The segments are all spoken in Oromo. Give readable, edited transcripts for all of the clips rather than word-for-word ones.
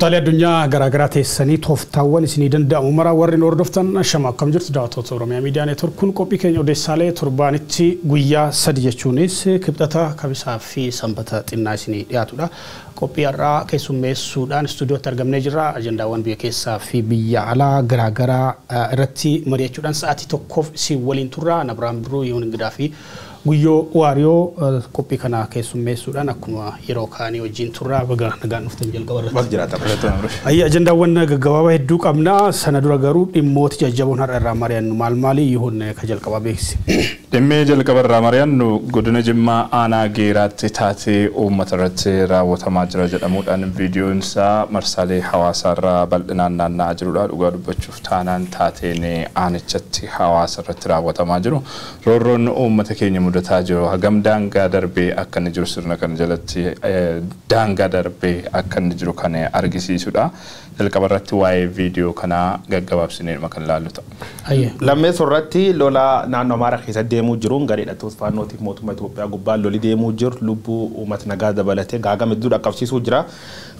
Kutaalee addunyaa garaagaraa teessanii tooftaawwan isinii danda'amu maraa warri nu hordoftan shama akkam jirtu daawwattoota Oromiyaa Miidiyaa Neetwoork kun qophii keenya odeessaalee torbaanitti guyyaa sadi jechuunis Kibxata, Kamisaa fi Sanbata xinnaa isinii dhiyaatudha. Qophii har'aa keessummeessuudhaan istuudiyootti argamnee jirra. Ajandaawwan biyya keessaa fi biyya alaa garaagaraa irratti mari'achuudhaan sa'aatii tokkoof isin waliin turra. Nabiraan Birruu, Yihuun Ingidaa fi Guyyoo Waariyoo qophii kana keessummeessuudhaan akkuma yeroo kaanii wajjin turra. Baga nagaan dhuftan jalqaba irratti. Baga jiraata. Ayyi ajandaawwan gaggabaabaa hedduu qabna. Sana dura garuu dhimmoota jajjaboon har'a irraa mari'annu maal maali? Yihuun ka jalqabaa beeksisi. Dhimmi jalqaba irraa mari'annu godina Jimmaa aanaa Geeraatti taatee uummata irratti raawwatamaa jira jedhamuudhaan viidiyoon isaa marsaalee hawaasaa irraa bal'inaan naanna'aa jirudha. Dhugaa dubbachuuf taanaan taateen aanichatti hawaasa irratti raawwatamaa jiru. Roorroon uummata keenya mudataa jiru hagam daangaa darbee akka inni jiru sirna kana jalatti daangaa darbee akka inni jiru kan argisiisudha. Jalqaba irratti waa'ee viidiyoo kanaa gaggabaabsineedhuma kan ilaallu ta'a. Lammeessoo irratti lola naannoo Amaaraa keessa deemuu jiruun garee hidhattoota faannootiif mootummaa Itoophiyaa gubbaan loli deemuu jiru lubbuu uummata nagaa dabalatee gaagama hedduu dhaqqabsiisuu jira.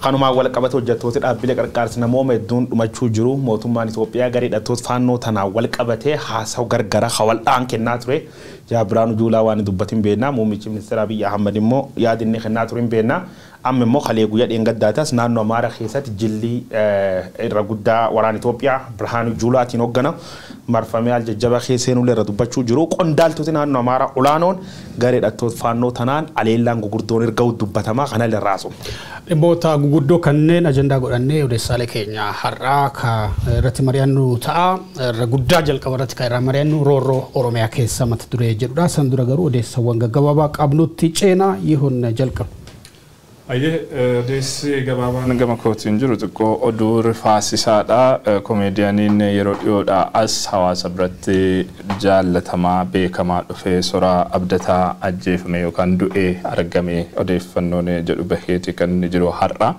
Kanumaan wal qabate hojjettoota dhaabbilee qarqaarsa namooma hedduun dhumachuu jiru. Mootummaan Itoophiyaa garee hidhattoota faannoo tanaan wal qabatee haasawu gargara hawaldhaan kennaa ture. Jaa Biraanuu Juulaa waan dubbatin beekna. Muummichi ministeera Abiyyi Ahmad immoo yaada inni kennaa ture hin beekna. Amma immoo kalee guyyaa dheengaddaatas naannoo Amaaraa keessatti jilli irra guddaa waraana Itoophiyaa Birhaanuu Juulaatiin hoogganamu marfamee al jajjabaa keessa seenullee irra dubbachuu jiru. Qondaaltoti naannoo Amaaraa olaanoon garee hidhattoota faannoo tanaan aleellaan gugurdoon erga dubbatamaa kana illee raasu. Dhimmoota guguddoo kanneen ajandaa godhannee odeessaalee keenya har'aa ka irratti mari'annu ta'a. Irra guddaa jalqaba irratti kan irraa mari'annu roorroo Oromiyaa keessa mata duree jedhudha. San dura garuu odeessawwan gaggabaabaa qabnutti ceenaa Yihuun jalqaba. Ayyee odeessi gabaabaan gama kootiin jiru xiqqoo oduu rifaasisaadha. Komeediyaaniin yeroo dhiyoodhaa as hawaasa biratti jaallatamaa beekamaa dhufee Soraa Abdataa ajjeefame yookaan du'ee argame odeeffannoon jedhu baheeti kan inni jiru har'a.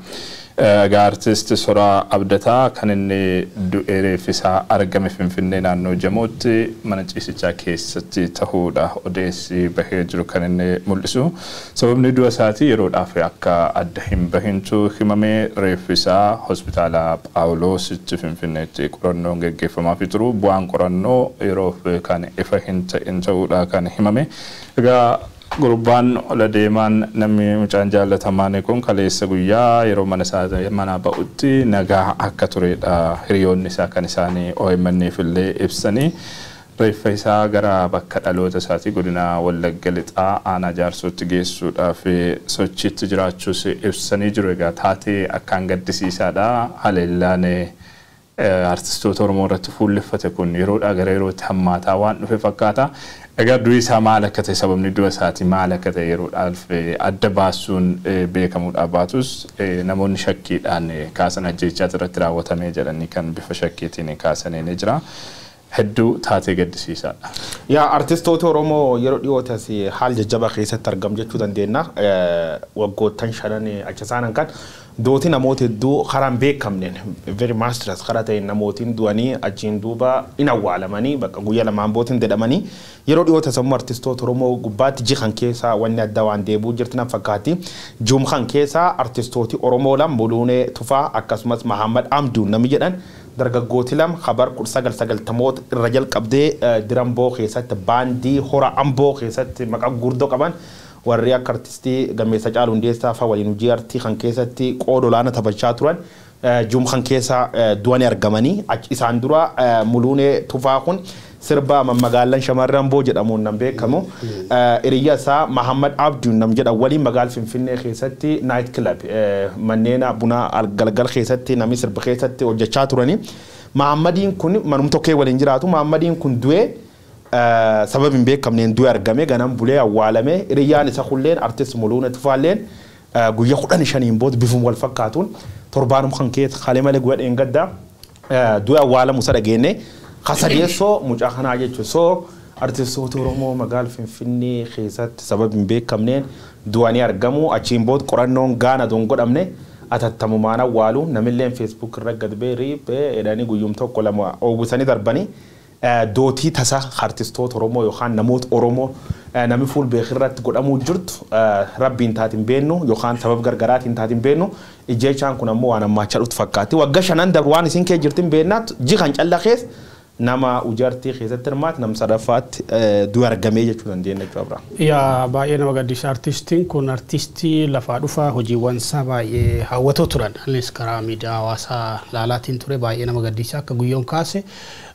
Egaa artist Soraa Abdataa kan inni du'ee reeffisaa argame Finfinnee naannoo Jamootti mana ciisichaa keessatti ta'uudha odeessi bahee jiru kan inni mul'isu. Sababni du'a isaatii yeroodhaaf akka adda hin bahintu himamee reeffisaa hospitaala Phaawuloositti Finfinneetti qorannoon geggeeffamaafii turu. Bu'aan qorannoo yeroof kan ifa hin ta'in ta'uudha kan himame. Egaa gurbaan ola deemaan namni mucaan jaallatamaan kun kaleessa guyyaa yeroo mana isaa manaa ba'utti nagaa akka turedha hiriyoonni isaa kan isaanii OMN'if illee ibsanii reeffa isaa gara bakka dhaloota isaatii godina Wallagga Lixaa aanaa Jaarsootti geessuudhaaf sochiitti jiraachuus ibsanii jiru. Egaa taatee akkaan gaddisiisaadha. Haleellaan artistoota Oromoo irratti fuulleffate kun yeroodhaa gara yerootti hammaataa waan dhufe fakkaata. Egaa du'i isaa maal akka ta'e sababni du'a isaatii maal akka ta'e yeroodhaaf adda baasuun beekamuudhaaf baatus namoonni shakkiidhaan kaasan ajjeechaatu irratti raawwatamee jedhanii kan bifa shakkiitiin kaasanii ni jira. Hedduu taatee gaddisiisaadha. Yaa artistoota Oromoo yeroo dhiyootas haal jajjabaa keessatti argamu jechuu dandeenya. Waggoottan shanan achi isaanan kan dooti namoota hedduu karaa hin beekamneen very masterless karaa ta'een namootiin du'anii achiin duuba in awwaalamanii bakka guyyaa lamaan bootiin jedhamanii yeroo dhiyootas ammoo artistoota Oromoo gubbaatti jihan keessaa wanni adda waan deebi'uu jirti na fakkaatti. Juum kan keessaa artistooti Oromoo lama Muluunee Tufaa akkasumas Mahammad Amduun namni jedhan dargaggooti lama kabar kudha sagal sagaltamoota irra jalqabdee Diramboo keessatti baandii hora Amboo keessatti maqaa gurguddoo qaban warri akka artistii Gameessa Caaluu Hundeessaa fa'aa waliin hojii artii kan keessatti qooda olaanaa taphachaa turan juum kan keessa du'anii argamanii isaan dura Muluunee Tufaa kun sirba mammagaalaan shamarran Amboo jedhamuun nam beekamu. Hiriyyaa isaa Mahammad Abduun nam jedhan waliin magaala Finfinnee keessatti naayit kilab manneen bunaa galgal keessatti namni sirba keessatti hojjechaa turani. Mahammadiin kun manum tokkee waliin jiraatu. Mahammadiin kun du'ee sababa hin beekamneen du'ee argame ganam bulee awwaalame. Hiriyyaan isa kulleen artist Muluunee Tufaalleen guyyaa 15 booda bifuma wal fakkaatuun torbaanum kan keessa kalee malee guyyaa dheengaddaa du'ee awwaalamu isa dhageenye. Kasadeessoo mucaa kanaa jechuun soo artistoota Oromoo magaala Finfinnee keessatti sababa hin beekamneen du'anii argamu. Achiin booda qorannoon gaana don godhamne atattamumaan awwaalu namilleen Facebook irra gad ba'ee riiphee jedhanii guyyum tokko lama oowwisanii darbanii Dootii tasa artistoota Oromoo yookaan namoota Oromoo namni fuul beekirratti godhamuu jirtu rabbiin taatiin beennu yookaan sababa gargaraatiin taatiin beennu ijjeechaan kun ammoo waan ammaachaa dhuftu fakkaatti. Waggaa 5 darbu waan isin kee jirtin beennaatu jikan calla keessa nama ujartii keessatti hirmaate nama sadaffaatti du'a argamee jechuu dandeenya jechuudha. Yaa, baay'ee nama gaddisa. Artistiin kun artistii lafaa dhufa, hojiiwwan isaa baay'ee hawwatoo turan. Anis karaa miidiyaa hawaasaa laalaatiin ture. Baay'ee nama gaddisa. Akka guyyoon kaase,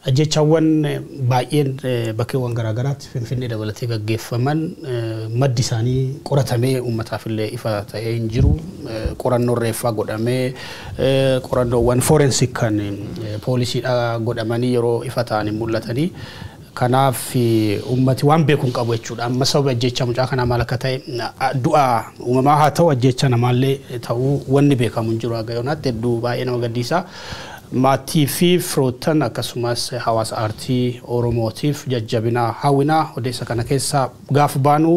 ajjechaawwan baay'een bakkeewwan garaagaraatti Finfinnee dabalatee gaggeeffaman maddi isaanii qoratamee uummataaf illee ifa ta'ee hin jiru. Qorannoon reeffaa godhamee, qorannoowwan forensic kan poolisiidha godhamanii yeroo ifa ta'an hin mul'atanii. Kanaaf uummati waan beeku hin qabu jechuudha. Amma sababa ajjecha mucaa kanaa maal akka ta'e, du'a uumamaa haa ta'u, ajjecha namaallee ta'uu, wanni beekamu hin jiru haga yoonaatti. Hedduu baay'ee nama gaddisa. Maatii fi firoottan akkasumas hawaasa aartii Oromootiif jajjabina hawwinaa. Odeessa kana keessa gaafa baanu,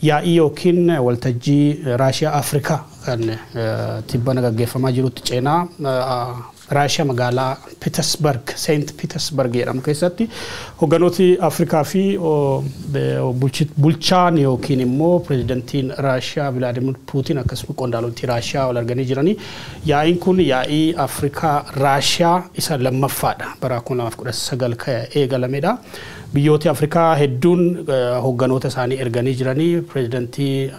yaa'ii yookiin waltajjii Raashiyaa Afrikaa kan tibbana gaggeeffamaa jirutti ceenaa. Raashiyaa magaalaa Petersburg, Saint Petersburg jedhamu keessatti hogganooti Afrikaa fi bulchaan yookiin immoo pirezidantiin Raashiyaa Vilaadimir Puutin akkasuma qondaalotni Raashiyaa wal arganii jiranii. Yaa'iin kun yaa'ii Afrikaa Raashiyaa isa lammaffaadha. Bara 2019 kan eegalamedha. Biyyooti Afrikaa hedduun hogganoota isaanii erganii jiranii. Pirezidantii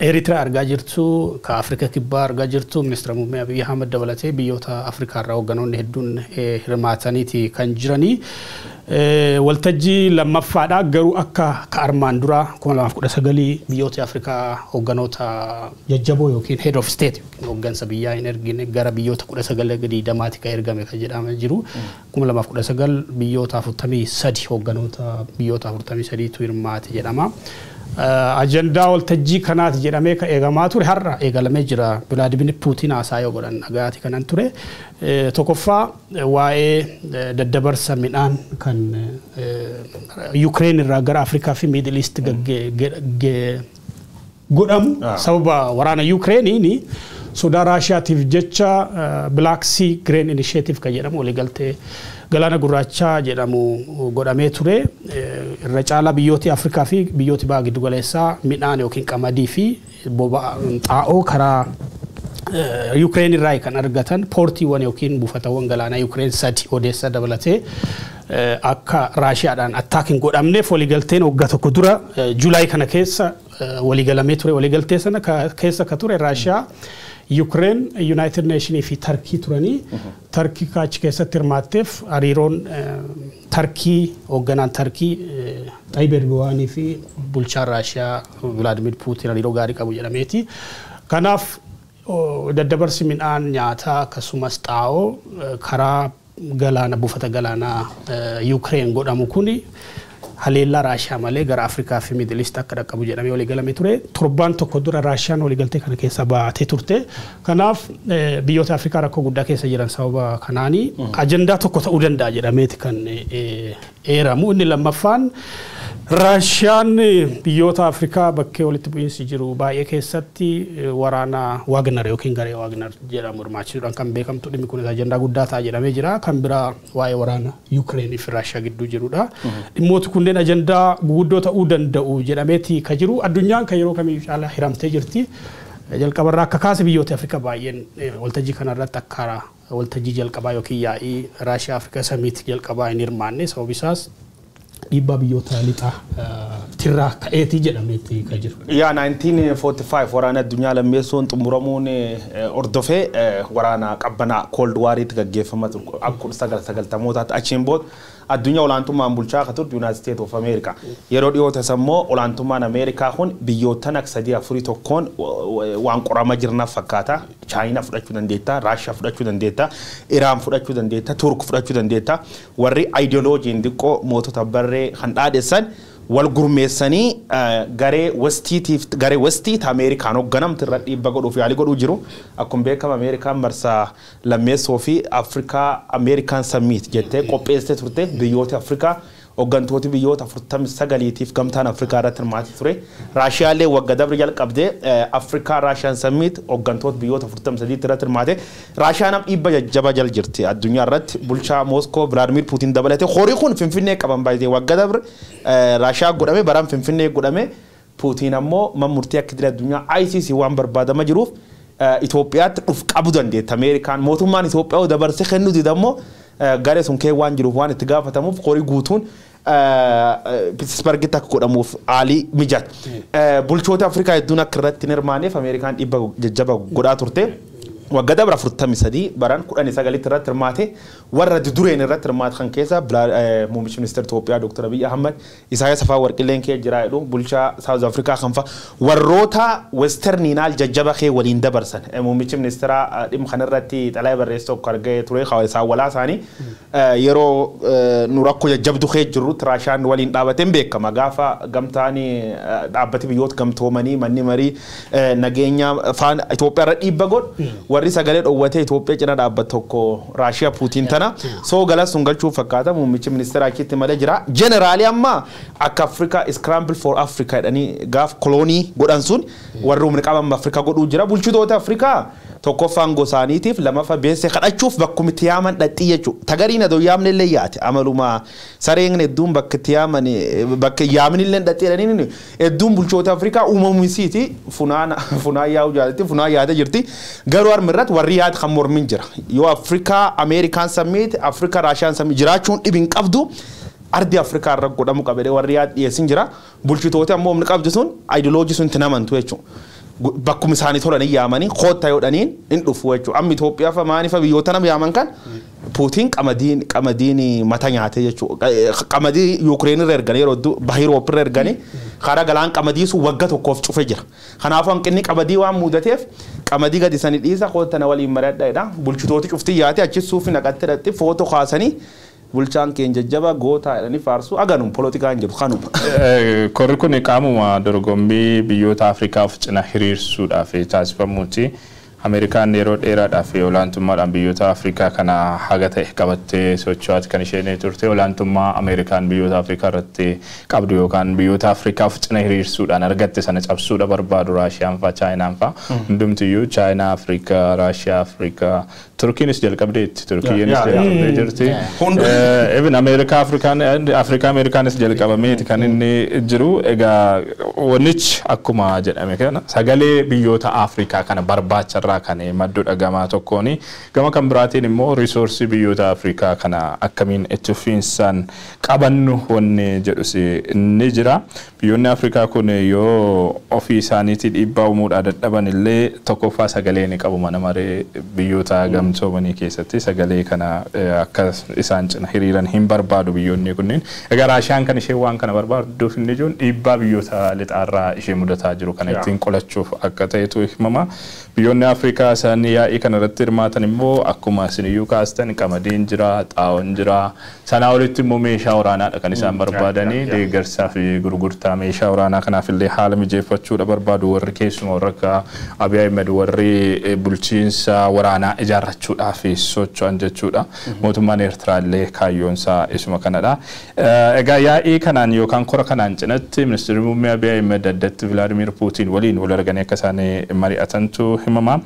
Eritraa argaa jirtu, ka Afrika Kibbaa argaa jirtu, ministeera muummee Abiyyi Ahmad dabalatee biyyoota Afrikaa irraa hogganoonni hedduun hirmaataniiti kan jiranii. Waltajjii lammaffaadha, garuu akka ka armaan duraa 2019 biyyoota Afrikaa hogganoota jajjaboo yookiin head of state yookiin hoggansa biyyaa hin ergine. Gara biyyoota 19 20ti kan ergame kan jedhama jiru. 2019 biyyoota 43, hogganoota biyyoota 43tu hirmaate jedhama. Ajandaa waltajjii kanaati jedhamee kan eegamaa ture har'a eegalamee jira. Vilaadimir Puutiin haasaa yoo godhan dhagaati kanan ture. Tokkoffaa, waa'ee daddabarsa midhaan kan Yukireen irraa gara Afrikaa fi Middle East godhamu, sababa waraana Yukireeniin sodaa Raashiyaatiif jecha Black Sea Grain Initiative kan jedhamu, waliigaltee galaana gurraachaa jedhamu godhamee ture. Irra caalaa biyyooti Afrikaa fi biyyooti baha giddu galeessaa midhaan yookiin qamadii fi xaa'oo karaa Yukireen irraa kan argatan, poortiiwwan yookiin buufatawwan galaanaa Yukireen sadi Odeessa dabalatee akka Raashiyaadhaan attack hin godhamneef waliigalteen waggaa tokko dura Juulaay kana keessa waliigalamee ture. Waliigaltee sana keessa ka ture Raashiyaa, Yukireen, United Nationii fi Tarkii turanii. Tarkii achi keessatti hirmaatteef hariiroon Tarkii, hoogganaan Tarkii Xayyib Erdogaanii fi bulchaan Raashiyaa Vilaadimir Puutiin hariiroo gaarii qabu jedhameeti. Kanaaf daddabarsi midhaan nyaataa akkasumas xaa'oo karaa galaana, buufata galaanaa Yukireen godhamu kuni haleellaa Raashiyaa malee gara Afrikaa fi Middle East akka dhaqqabu jedhamee waliigalame ture. Torbaan tokko dura Raashiyaan waliigaltee kana keessa baatee turte. Kanaaf biyyoota Afrikaa rakkoo guddaa keessa jiran sababa kanaanii ajandaa tokko ta'uu danda'a jedhameeti kan eeramu. Inni lammaffaan, Raashiyaan biyyoota Afrikaa bakkee walitti bu'iinsi jiru baay'ee keessatti waraana Waagner yookiin garee Waagner jedhamu hirmaachisuudhaan kan beekamtu, dhimmi kun ajandaa guddaa ta'a jedhamee jira. Kan biraa waa'ee waraana Yukireenii fi Raashiyaa gidduu jirudha. Dhimmooti kunneen ajandaa guguddoo ta'uu danda'u jedhameeti ka jiru. Addunyaan kan yeroo kamiyyuu caalaa hiramtee jirti. Jalqabarraa akka kaase, biyyoota Afrikaa baay'een waltajjii kanarratti akka waltajjii jalqabaa yookiin yaa'ii Raashiyaa Afrikaa Summit jalqabaa hin hirmaanne. Sababi isaas dhiibbaa biyyoota lixaa tirraa ka'eetii jedhameeti kan jiru. Yaa, 1945 waraana addunyaa lammeessuun xumuramuun hordofee waraana qabbanaa, Cold Wariitti gaggeeffama ture akka 1990mootaatti. Achiin booda addunyaa olaantummaan bulchaa akka turte United States of America. Yeroo dhiyoo tasa immoo olaantummaan Ameerikaa kun biyyoottan akka sadii afurii tokkoon waan qorama jirnaaf fakkaata. Chaayinaa fudhachuu dandeetta, Raashiyaa fudhachuu dandeetta, Iraan fudhachuu dandeetta, Turk fudhachuu dandeetta. Warri ideoloojiin xiqqoo mootota barree kan dhaadessan wal gurmeessanii garee westiitiif, garee westii ta Ameerikaan hoogganamte irra dhiibba godhuuf yaalii godhuu jiru. Akkuma beekamu, Ameerikaan marsaa lammeessoo fi Afrikaa Ameerikaan Summit jettee qopheessitee turte. Biyyoota Afrikaa Hooggantooti biyyoota 49tiif gamtaan Afrikaa irratti hirmaatee ture. Raashiyaallee wagga dabre jalqabdee Afrikaa Raashiyaan Summit hooggantoota biyyoota 43 irratti hirmaate. Raashiyaan amma dhiibba jajjabaa jala jirti addunyaa irratti bulchaa Mooskoo Vilaadimir Puutiin dabalatee horii kun Finfinnee qaban baay'ee wagga dabre Raashiyaa godhame baraan Finfinnee godhame Puutiin ammoo murtii akka idil addunyaa ICC waan barbaadama jiruuf Itoophiyaatti dhuf qabu dandeetti. Ameerikaan mootummaan Itoophiyaa dabarsee kennuu didammoo garee sun kee waan jiruuf waan itti gaafatamuuf horii guutuun Pittsburghitti akka godhamuuf haalii mijata. Bulchoota Afrikaa hedduun akka irratti hin hirmaanneef Ameerikaan dhiibba jajjaba godhaa turte. Waggaa dabra 43 baran 19 irratti hirmaate warra dureen irratti hirmaate kan keessa muummichi ministeera Itoophiyaa Dr. Abiy Ahmed Isaayyaas Afewerqiileen kee jira jedhu bulchaa South Africa kan fa'a warroota westerniinaal jajjaba kee waliin dabarsan muummichi ministeera dhimma kanarratti xalayaa barreesse tokko argee ture isaan walaa isaanii yeroo nu rakkoo jajjabdu kee jirrutti Raashaan waliin dhaabateen beekama gaafa gamtaan dhaabbati biyyoota gamtoomanii manni marii nageenya faana Itoophiyaa irra dhiibba godhu warri sagalee dhoowwatee Itoophiyaa cina dhaabbatu tokko Raashiyaa Puutiin tana soo galas sun galchuuf fakkaata muummichi ministeera achitti malee jira. Jeneraalii amma akka Afrikaa Scramble for Africa jedhanii gaaf koloonii godhan sun warri humna qaban Afrikaa godhuu jira. Bulchitoota Afrikaa tokkoffaan gosaaniitiif lamaffaa beessee kadhachuuf bakkumitti yaaman dhadhii jechuudha. Tagariin adoo yaamne illee yaate amaluma sareen hedduun bakka itti yaaman bakka yaamin illee dhadhii jedhanii hedduun bulchoota Afrikaa uumamisiiti funaan funaan yaa'u jaalatti funaan yaada jirti. Garuu harmi irratti warri yaada kan mormin jira. Yoo Afrikaa Ameerikaan Summit Afrikaa Raashiyaan Summit jiraachuun dhibin qabdu ardi Afrikaa irra godhamu qabedee warri yaada dhiyeessin jira. Bulchitoota ammoo humni qabdu sun ayidiloojii sun itti namantu jechuudha. Bakkuma isaanii tolanii yaamanii koottaa yoodhaniin hin dhufu jechuudha. Amma Itoophiyaa fa maanifa biyyoota nama yaaman kan Puutiin qamadiin mata nyaate jechuudha. Qamadii Yuukireen irra erganii yeroo hedduu baha Yuroopp irra erganii karaa galaan qamadii sun wagga tokkoof cufe jira. Kanaafuu hanqinni qamadii waan mudateef qamadii gadi sanii dhiisa koottaa na waliin mari'adha jedha. Bulchitooti cuftii yaate achi suufi naqattee dhaqxee footoo kaasanii bulchaan keenya jajjaba gootaa jedhanii faarsuu aganum polotikaan jiru kanuma. Korri kun qaamuma dorgommii biyyoota Afrikaaf cina hiriirsuudhaaf taasifamuuti. Ameerikaan yeroo dheeraadhaaf olaantummaadhaan biyyoota Afrikaa kana haga ta'e qabattee socho'aati kan isheen turte. Olaantummaa Ameerikaan biyyoota Afrikaa irratti qabdu yookaan biyyoota Afrikaaf cina hiriirsuudhaan argatte sana cabsuudha barbaadu Raashiyaan fa'a Chaayinaan fa'a. Hundumtiyyuu Chaayinaa Afrikaa, Raashiyaa Afrikaa, Turkiinis jalqabdeetti. Turkiinis jalqabdee jirti. Even Ameerikaa Afrikaan Afrikaa Ameerikaanis jalqabameeti kan inni jiru. Egaa wannichi akkuma jedhame kana sagalee biyyoota Afrikaa kana barbaacharraa kan maddu dhagamaa tokkooni. Gama kan biraatiin immoo riisoorsii biyyoota Afrikaa kana akkamiin itti fufiinsaan qabannu wanni jedhus ni jira. Biyyoonni Afrikaa kun yoo ofii isaaniitii dhiibbaa uumuudhaa dadhaban illee tokkoffaa sagalee ni qabu mana maree biyyoota gamtoomanii keessatti sagalee kana akka isaan cina hiriiran hin barbaadu biyyoonni kunneen. Egaa Raashiyaan kan isheen waan kana barbaadduuf inni jiru dhiibbaa biyyoota lixaarraa ishee mudataa jiru kana ittiin qolachuuf akka ta'etu himama. Biyyoonni Afrikaa isaan yaa'ii kana irratti hirmaatan immoo akkuma isiniyyuu kaastan qamadiin jira, xaa'oon jira. Sanaa olitti immoo meeshaa waraanaadha kan isaan barbaadanii deeggarsaa fi gurgurtaa meeshaa waraanaa kanaaf illee haala mijeeffachuudha barbaadu warri keessumaa warra akka Abiy Ahmed warri bulchiinsa waraanaa ijaarrachuudhaaf socho'an jechuudha. Mootummaan Eertiraa illee kaayyoon isaa isuma kanadha. Egaa yaa'ii kanaan yookaan kora kanaan cinatti ministeerri muummee Abiy Ahmed addatti Vilaadimir Puutiin waliin wal arganii akka isaan mari'atantu himama.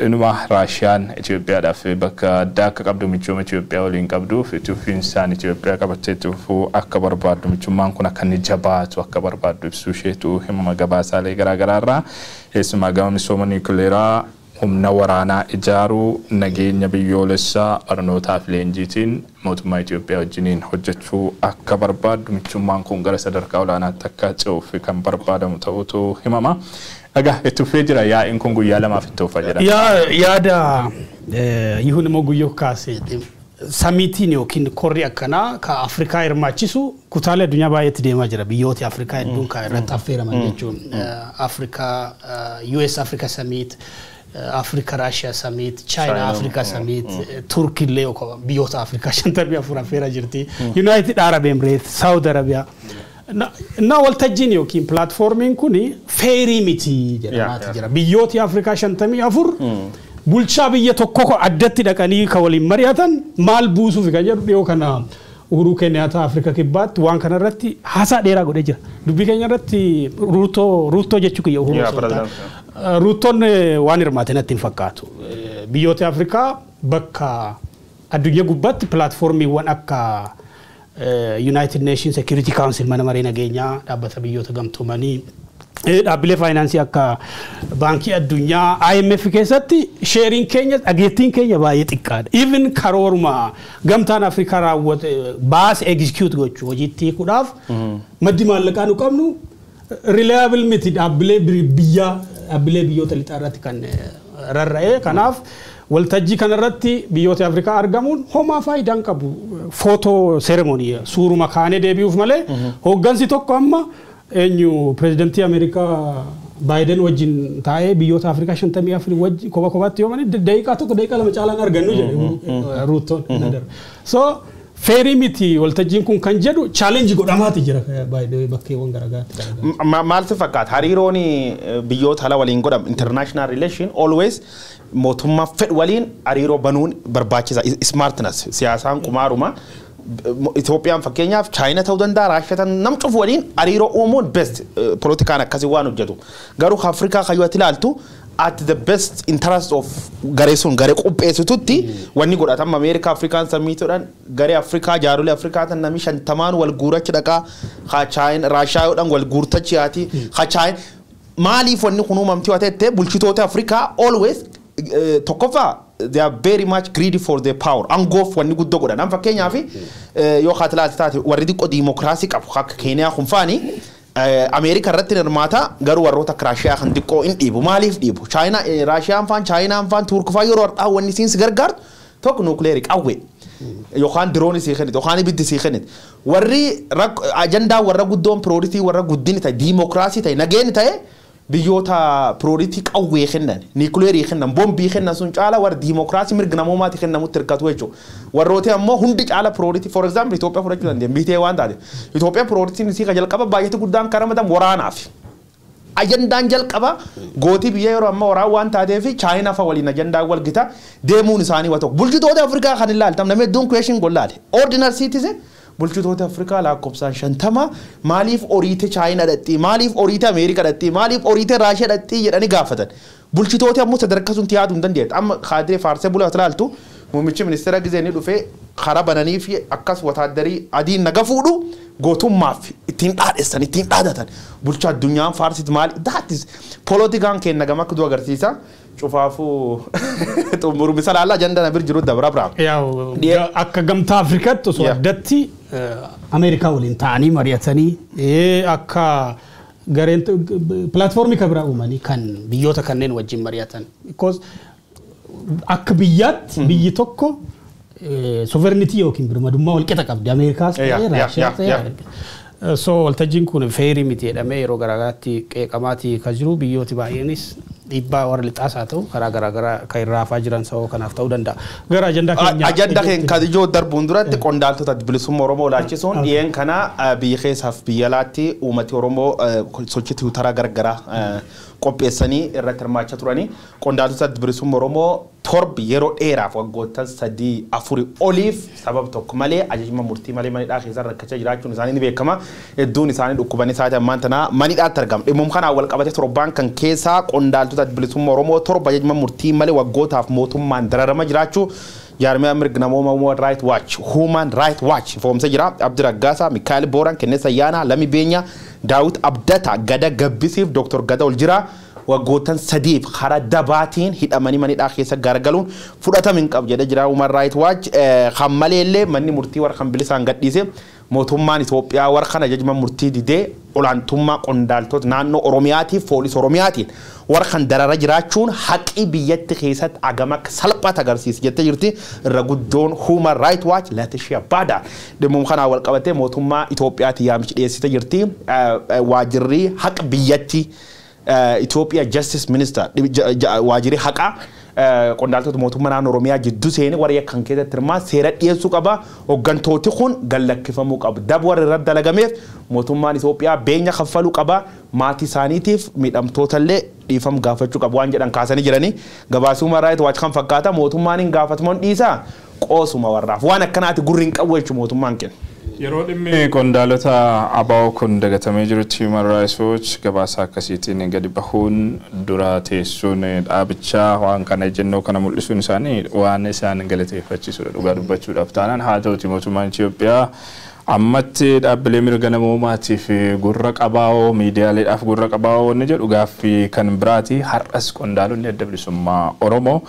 Inuma Raashiyaan Itoophiyaadhaaf bakka addaa akka qabdu michooma Itoophiyaa waliin qabduuf itti fufiinsaan Itoophiyaa qabattee itti fufuu akka barbaaddu michummaan kun akka inni jabaatu akka barbaaddu ibsuu isheetu himama gabaasaalee garaagaraa irraa keessumaa gama misooma niikuleeraa humna waraanaa ijaaruu nageenya biyyoolessaa barnootaa fi leenjiitiin mootummaa Itoophiyaa wajjiniin hojjechuu akka barbaaddu michummaan kun gara sadarkaa olaanaatti akka ce'uuf kan barbaadamu ta'utu himama. Egaa itti fufee jira yaa'iin kun guyyaa lamaaf itti fufa jedha. Yaada yihun immoo guyyoo kaasee samiitiin yookiin korri akkanaa ka Afrikaa hirmaachisu kutaalee addunyaa baay'eetti deemaa jira. Biyyooti Afrikaa hedduun kan irratti affeeraman jechuun Afrikaa US Africa Summit, Africa Russia Summit, China Africa Summit, Turkey illee biyyoota Afrikaa 54 affeeraa jirti. United Arab Emirates, Saudi Arabia. Na waltajjiin yookiin pilaatfoormiin kun feerii miti jedhamaati jira. Biyyooti Afrikaa 54 bulchaa biyya tokko addatti dhaqanii kan waliin mari'atan maal buusuuf kan jedhu dhiyoo kana Uhuru Kenyatta Afrika Kibbaatti waan kanarratti haasaa dheeraa godhee jira. Dubbii keenya irratti Ruutoo jechuu kiyya Uhuru osoo hin taane. Ruutoon waan hirmaate natti hin fakkaatu. Biyyoota Afrikaa bakka addunyaa gubbaatti pilaatfoormiiwwan akka United Nations Security Council, mana maree nageenyaa dhaabbata biyyoota gamtoomanii, dhaabbilee faayinaansii akka baankii addunyaa, IMF keessatti sheeriin keenya, dhageettiin keenya baay'ee xiqqaadha. Even karooruma gamtaan Afrikaa raawwate baase execute gochuu, hojiitti hiikuudhaaf maddi maallaqaa nu qabnu reliable miti, dhaabbilee biyyaa, dhaabbilee biyyoota lixaa irratti kan rarra'e. Kanaaf waltajjii kanarratti biyyoota Afrikaa argamuun homaa faayidaa hin qabu. Photo ceremony, suuruma kaanee deebi'uuf malee hooggansi tokko amma eenyu pirezidantii Ameerikaa Baayiden wajjin taa'ee biyyoota Afrikaa 54 wajjin kopha kophaatti yoo mani daqiiqaa 1, daqiiqaa 2 caalaan argannu jedhe Ruutoon. So fair miti waltajjiin kun kan jedhu challenge godhamaati jira baay'ee bakkeewwan garaagaraatti. Maaltu fakkaata? Hariiroon biyyoota ala waliin godhamu, international relation, always mootummaa fedhu waliin hariiroo banuun barbaachisa. Smartness siyaasaan qumaaruma. Itoophiyaan fakkeenyaaf Chaayina ta'uu danda'a, Raashiyaa ta'uu, nam cufu waliin hariiroo uumuun best, politikaan akkasii waan hojjetu. Garuu Afrikaa kayyoo ati ilaaltu, at the best interest of garee sun, garee qopheessitutti wanni godhatama. Ameerikaa Afrikaan summitiidhaan garee Afrikaa, jaarolee Afrikaa tan namni 50n wal guurachi dhaqaa, haa Chaayina Raashiyaadhaan wal guurtachi yaati, haa Chaayina. Maaliif wanni kun uumamti yoo ta'e, bulchitoota Afrikaa always tokkoffaa they are very much greedy for their power, angoof wanni guddoo godhan. Amma fakkeenyaaf yoo haati laati taate, warri xiqqoo diimokiraasii qabu akka Keeniyaa kun faani Ameerika irratti hirmaata, garuu warroota akka Raashiyaa kan xiqqoo hin dhiibu. Maaliif dhiibu? Chaayinaa, Raashiyaan faan, Chaayinaan faan, Tuurk faan yeroo har'aa wanni isiin si gargaartu tokko nuukileerii qawwee yookaan diroonii sii kennite yookaan ibiddi sii kennite. Warri ajandaa warra guddoon priority warra guddini ta'e diimokiraasii ta'e nageenya ta'e, biyyoota priority qawwee kennan, niikuleerii kennan, boombii kennan sun caala warra diimokiraasii mirga namoomaati kennamutti hirkatu jechuudha. Warrooti ammoo hundi caala priority, for example Itoophiyaa fudhachuu dandeenya, bitee waan taate. Itoophiyaa priorityn isii ka jalqaba baay'eetu guddaan kan ramadamu waraanaaf. Ajandaan jalqaba gootii biyya yeroo ammaa waraan waan taateef Chaayinaa fa waliin ajandaan wal gita deemuun isaanii waa tokko. Bulchitoota Afrikaa kan ilaaltam namni hedduun question gollaale. Ordinary citizen, bulchitoota Afrikaa lakkoofsaan 50 maaliif oriite Chaayinaa dhaqxii, maaliif oriite Ameerikaa dhaqxii, maaliif oriite Raashiyaa dhaqxii jedhanii gaafatan. Bulchitoota ammoo sadarkaa sun yaaduu hin dandeettu. Amma kaadiree faarsee bulaa ilaaltu, muummichi ministeera gizee inni dhufee karaa bananii fi akkas wataaddarii adiin naga fuudhu gootummaaf ittiin dhaadhessan, ittiin dhaadatan, bulchaa addunyaan faarsit maali. That is poolitikaan keenya gama akka agarsiisa. Cufaafuu xumurumisa laalla ajandaa na bir jiru dabra biraa. Yaa'u, akka gamtaa Afrikaatti osoo addatti Ameerikaa waliin ta'anii mari'atanii, akka gareen pilaatfoormii kan biraa uumanii kan biyyoota kanneen wajjin mari'atan. Because akka biyyaatti biyyi tokko sovereignty yookiin birmadummaa walqixa qabdi. Ameerikaas ta'ee Raashiyaa ta'ee. So waltajjiin kun fair miti jedhamee yeroo garaagaraatti qeeqamaatii kan jiru, biyyooti baay'eenis dhiibbaa warra lixaas haa ta'u karaa garaagaraa kan irraa hafaa jiran sababa kanaaf ta'uu danda'a. Gara ajandaa keenyaa. Ajandaa keenya kan ijoo darbuun duratti qondaaltota bilisummaa Oromoo ilaalchisuun dhiyeen kana biyya keessaaf biyya alaatti uummati Oromoo sochii tiwutaraa garaagaraa qopheessanii irratti hirmaachaa turanii, qondaaltota bilisummaa Oromoo torbi yeroo dheeraaf waggoottan 3 4 oliif sababa tokko malee ajajuma murtii malee manidhaa keessa rakkachaa jiraachuun isaanii ni beekama. Hedduun isaanii dhukkubanii sa'aatii ammaan tanaa manidhaatti argama. Dhimmoom kanaan wal qabate torbaan kan keessaa qondaaltota bilisummaa Oromoo torba ajajuma murtii malee waggootaaf mootummaan dararama jiraachuu jaarmiyaa mirga namooma Human Right Watch, Human Right Watch foomsa jira. Abdi Raggaasaa, Mikaa'el Booran, Kenneessa Ayyaanaa, Lami Beenyaa, Daawit Abdata, Gada Gabbisiif Dr. Gada Oljiraa waggoottan 3f karaa dabaatiin hidhamanii manidhaa keessa garagaluun fudhatama hin qabu jedhee jira Human Right Watch. Kan maleellee manni murtii warra kan bilisaan gadhiise, mootummaan Itoophiyaa warra kana ajajuma murtii didee olaantummaa qondaaltota naannoo Oromiyaatiif poolisii Oromiyaatiin warra kan darara jiraachuun haqii biyyatti keessatti agama akka salphaatti agarsiisa jettee jirti. Irra guddoon Human Right Watch Letitia Baada dhimma kanaan wal qabatee mootummaa Itoophiyaatti yaamichi dhiyeessite jirti. Waajirri haqa biyyatti, Itoophiyaa Justice Minister, waajirri haqaa qondaaltota mootummaa naannoo Oromiyaa jidduu seenee warra yakkan keessatti hirmaa seera dhiyeessuu qaba. Hooggantooti kun gallakkifamuu qabu. Dab warra irratti dalagameef mootummaan Itoophiyaa beenya kaffaluu qaba. Maatii isaaniitiif miidhamtoota illee dhiifama gaafachuu qabu waan jedhan kaasanii jiranii. Gabaasuu Human Right Watch kan fakkaata mootummaan hin gaafatamuun dhiisaa. Qoosuma warraaf waan akkanaati gurri hin qabu jechuun mootummaan kenna. Yeroo dhimmi qondaalota ABO kun dagatamee jirutti Human Rights Watch gabaasa akkasiitiin gadi bahuun dura teessuun dhaabichaa waan kana ejjennoo kana mul'isuun isaanii waan isaan galateeffachiisudha dhugaa dubbachuudhaaf taanaan. Haa ta'uti mootummaan Itoophiyaa ammatti dhaabbilee mirga namoomaatiif gurra qabaa'oo, miidiyaaleedhaaf gurra qabaa'oo wanni jedhu gaaffii kan biraati. Har'as qondaalonni adda bilisummaa Oromoo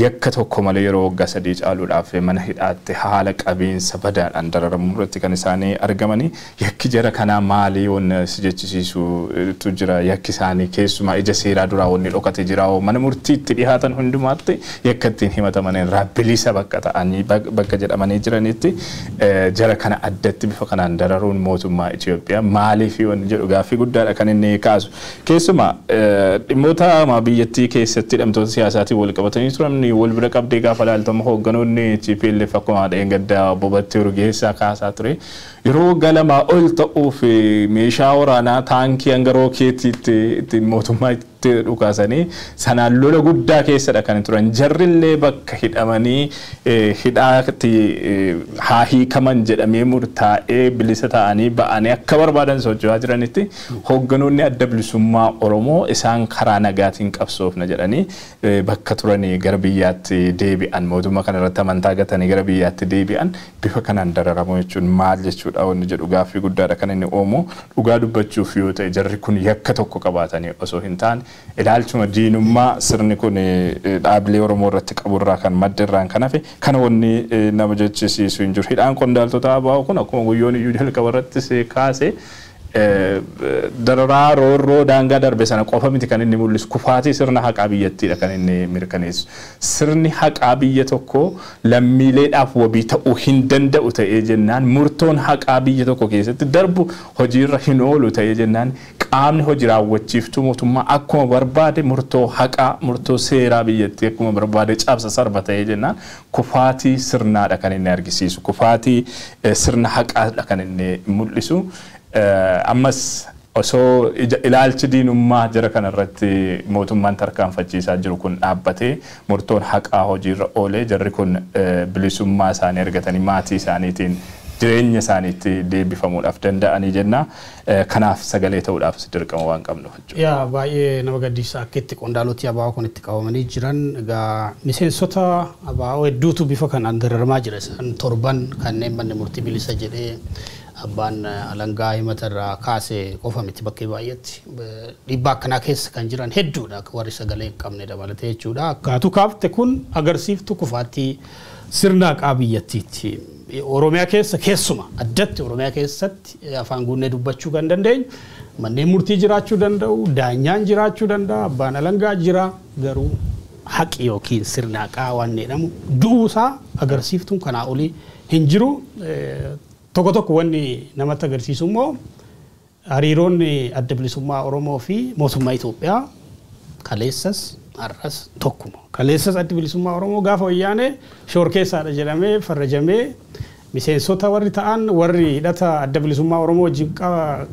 yakka tokko malee yeroo waggaa 3 caaluudhaaf mana hidhaatti haala qabiinsa badaadhaan dararamuu irratti kan isaanii argamanii. Yakki jara kanaa maalii wanni si jechisiisutu jira? Yakki isaanii keessumaa ija seeraa duraa wanni dhokate jira? Mana murtiitti dhihaatan hundumaatti yakka ittiin himataman irraa bilisa bakka ta'anii bakka jedhamanii jiranitti jara kana addatti bifa kanaan dararuun mootummaa Itoophiyaa maaliif wanni jedhu gaaffii guddaadha kan inni kaasu. Keessumaa dhimmoota biyyattii keessatti hidhamtoota siyaasaatiin wal qabatanii turan wal bira qabdee gaafa ilaaltamu hoogganoonni TPLF akkuma dheengaddaa Bobattee Urgeessaa kaasaa ture. Yeroo waggaa 2 ol ta'uuf meeshaa waraanaa taankii hanga rookeetiitti ittiin mootummaa itti dhukaasanii sanaan lola guddaa keessadha kan turan. Jarrillee bakka hidhamanii hidhaatti haa hiikaman jedhamee murtaa'ee bilisa ta'anii ba'anii akka barbaadan socho'aa jiranitti hoogganoonni adda bilisummaa Oromoo isaan karaa nagaatiin qabsoofna jedhanii bakka turanii gara biyyaatti deebi'an, mootummaa kana irratti amantaa gatanii gara biyyaatti deebi'an bifa kanaan dararamu jechuun maal jechuudha wanni jedhu gaaffii guddaadha kan inni uumu. Dhugaa dubbachuuf yoo ta'e jarri kun yakka tokko qabaatanii osoo hin taane ilaalchuma diinummaa sirni kun dhaabbilee Oromoo irratti qabu irraa kan madda irraan kan hafe kana wanni nama jechisiisu hin jiru. Hidhaan qondaaltota ABO kun akkuma guyyoon iyyuu jalqaba irratti kaase dararaa roorroo daangaa darbe sana qofa miti kan inni mul'isu, kufaatii sirna haqaa biyyattiidha kan inni mirkaneessu. Sirni haqaa biyya tokko lammiileedhaaf wabii ta'uu hin danda'u ta'ee jennaan, murtoon haqaa biyya tokko keessatti darbu hojiirra hin oolu ta'ee jennaan, qaamni hojii raawwachiiftuu mootummaa akkuma barbaade murtoo haqaa murtoo seeraa biyyattii akkuma barbaade cabsa sarba ta'ee jennaan kufaatii sirnaadha kan inni argisiisu, kufaatii sirna haqaadha kan inni mul'isu. Ammas osoo ilaalchi diinummaa jara kanarratti mootummaan tarkaanfachiisaa jiru kun dhaabbatee murtoon haqaa hojiirra oolee jarri kun bilisummaa isaanii argatanii maatii isaaniitiin jireenya isaaniitti deebifamuudhaaf danda'anii jenna. Kanaaf sagalee ta'uudhaaf dirqama waan qabnuuf jechuudha. Yaa baay'ee nama gaddisiisa akka itti qondaaloti ABO kun itti qabamanii jiran. Egaa miseensota ABO hedduutu bifa kanaan dararamaa jira. Isaan torban kanneen manni murtii bilisa jedhee abbaan alangaa himata irraa kaase qofa miti, bakkee baay'eetti dhiibbaa akkanaa keessa kan jiran hedduudha warri sagalee hin qabne dabalatee jechuudha. Akkaatu kaafte kun agarsiiftu kufaatii sirna haqaa biyyattiitti. Oromiyaa keessa keessuma addatti Oromiyaa keessatti afaan guunnee dubbachuu kan dandeenyu manneen murtii jiraachuu danda'u, daanyaan jiraachuu danda'a, abbaan alangaa jira, garuu haqi yookiin sirna haqaa waan jedhamu du'uusaa agarsiiftuun kanaa olii hin jiru. Tokko tokko wanni namatti agarsiisu immoo hariiroon adda bilisummaa Oromoo fi mootummaa Itoophiyaa kaleessas har'as tokkuma. Kaleessas adda bilisummaa Oromoo gaafa wayyaanee shoorkeessaadha jedhamee farrajamee miseensota warri ta'an warri hidhata adda bilisummaa Oromoo wajjin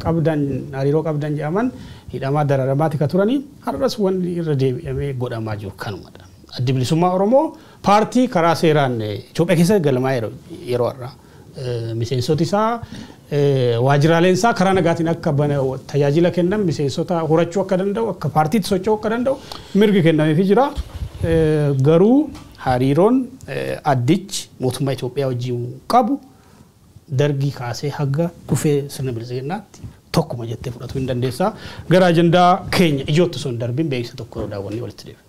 qabdan hariiroo qabdan jedhaman hidhamaa dararamaati ka turanii har'as wanni irra deebi'amee godhamaa jiru kanumadha. Adda bilisummaa Oromoo paartii karaa seeraan Itoophiyaa keessatti galmaa yeroo har'aa. Miseensoti isaa waajjiraaleen isaa karaa nagaatiin akka tajaajila kennan miseensota horachuu akka danda'u akka paartiitti socho'uu akka danda'u mirgi kennameefii jira. Garuu hariiroon addichi mootummaa Itoophiyaa wajjin qabu dargii kaasee haga dhufee sirna bilisummaatti tokkuma jettee fudhachuu hin dandeessaa. Gara ajandaa keenya ijootti osoo hin darbiin beeksisa tokko daawwannee walitti deebina.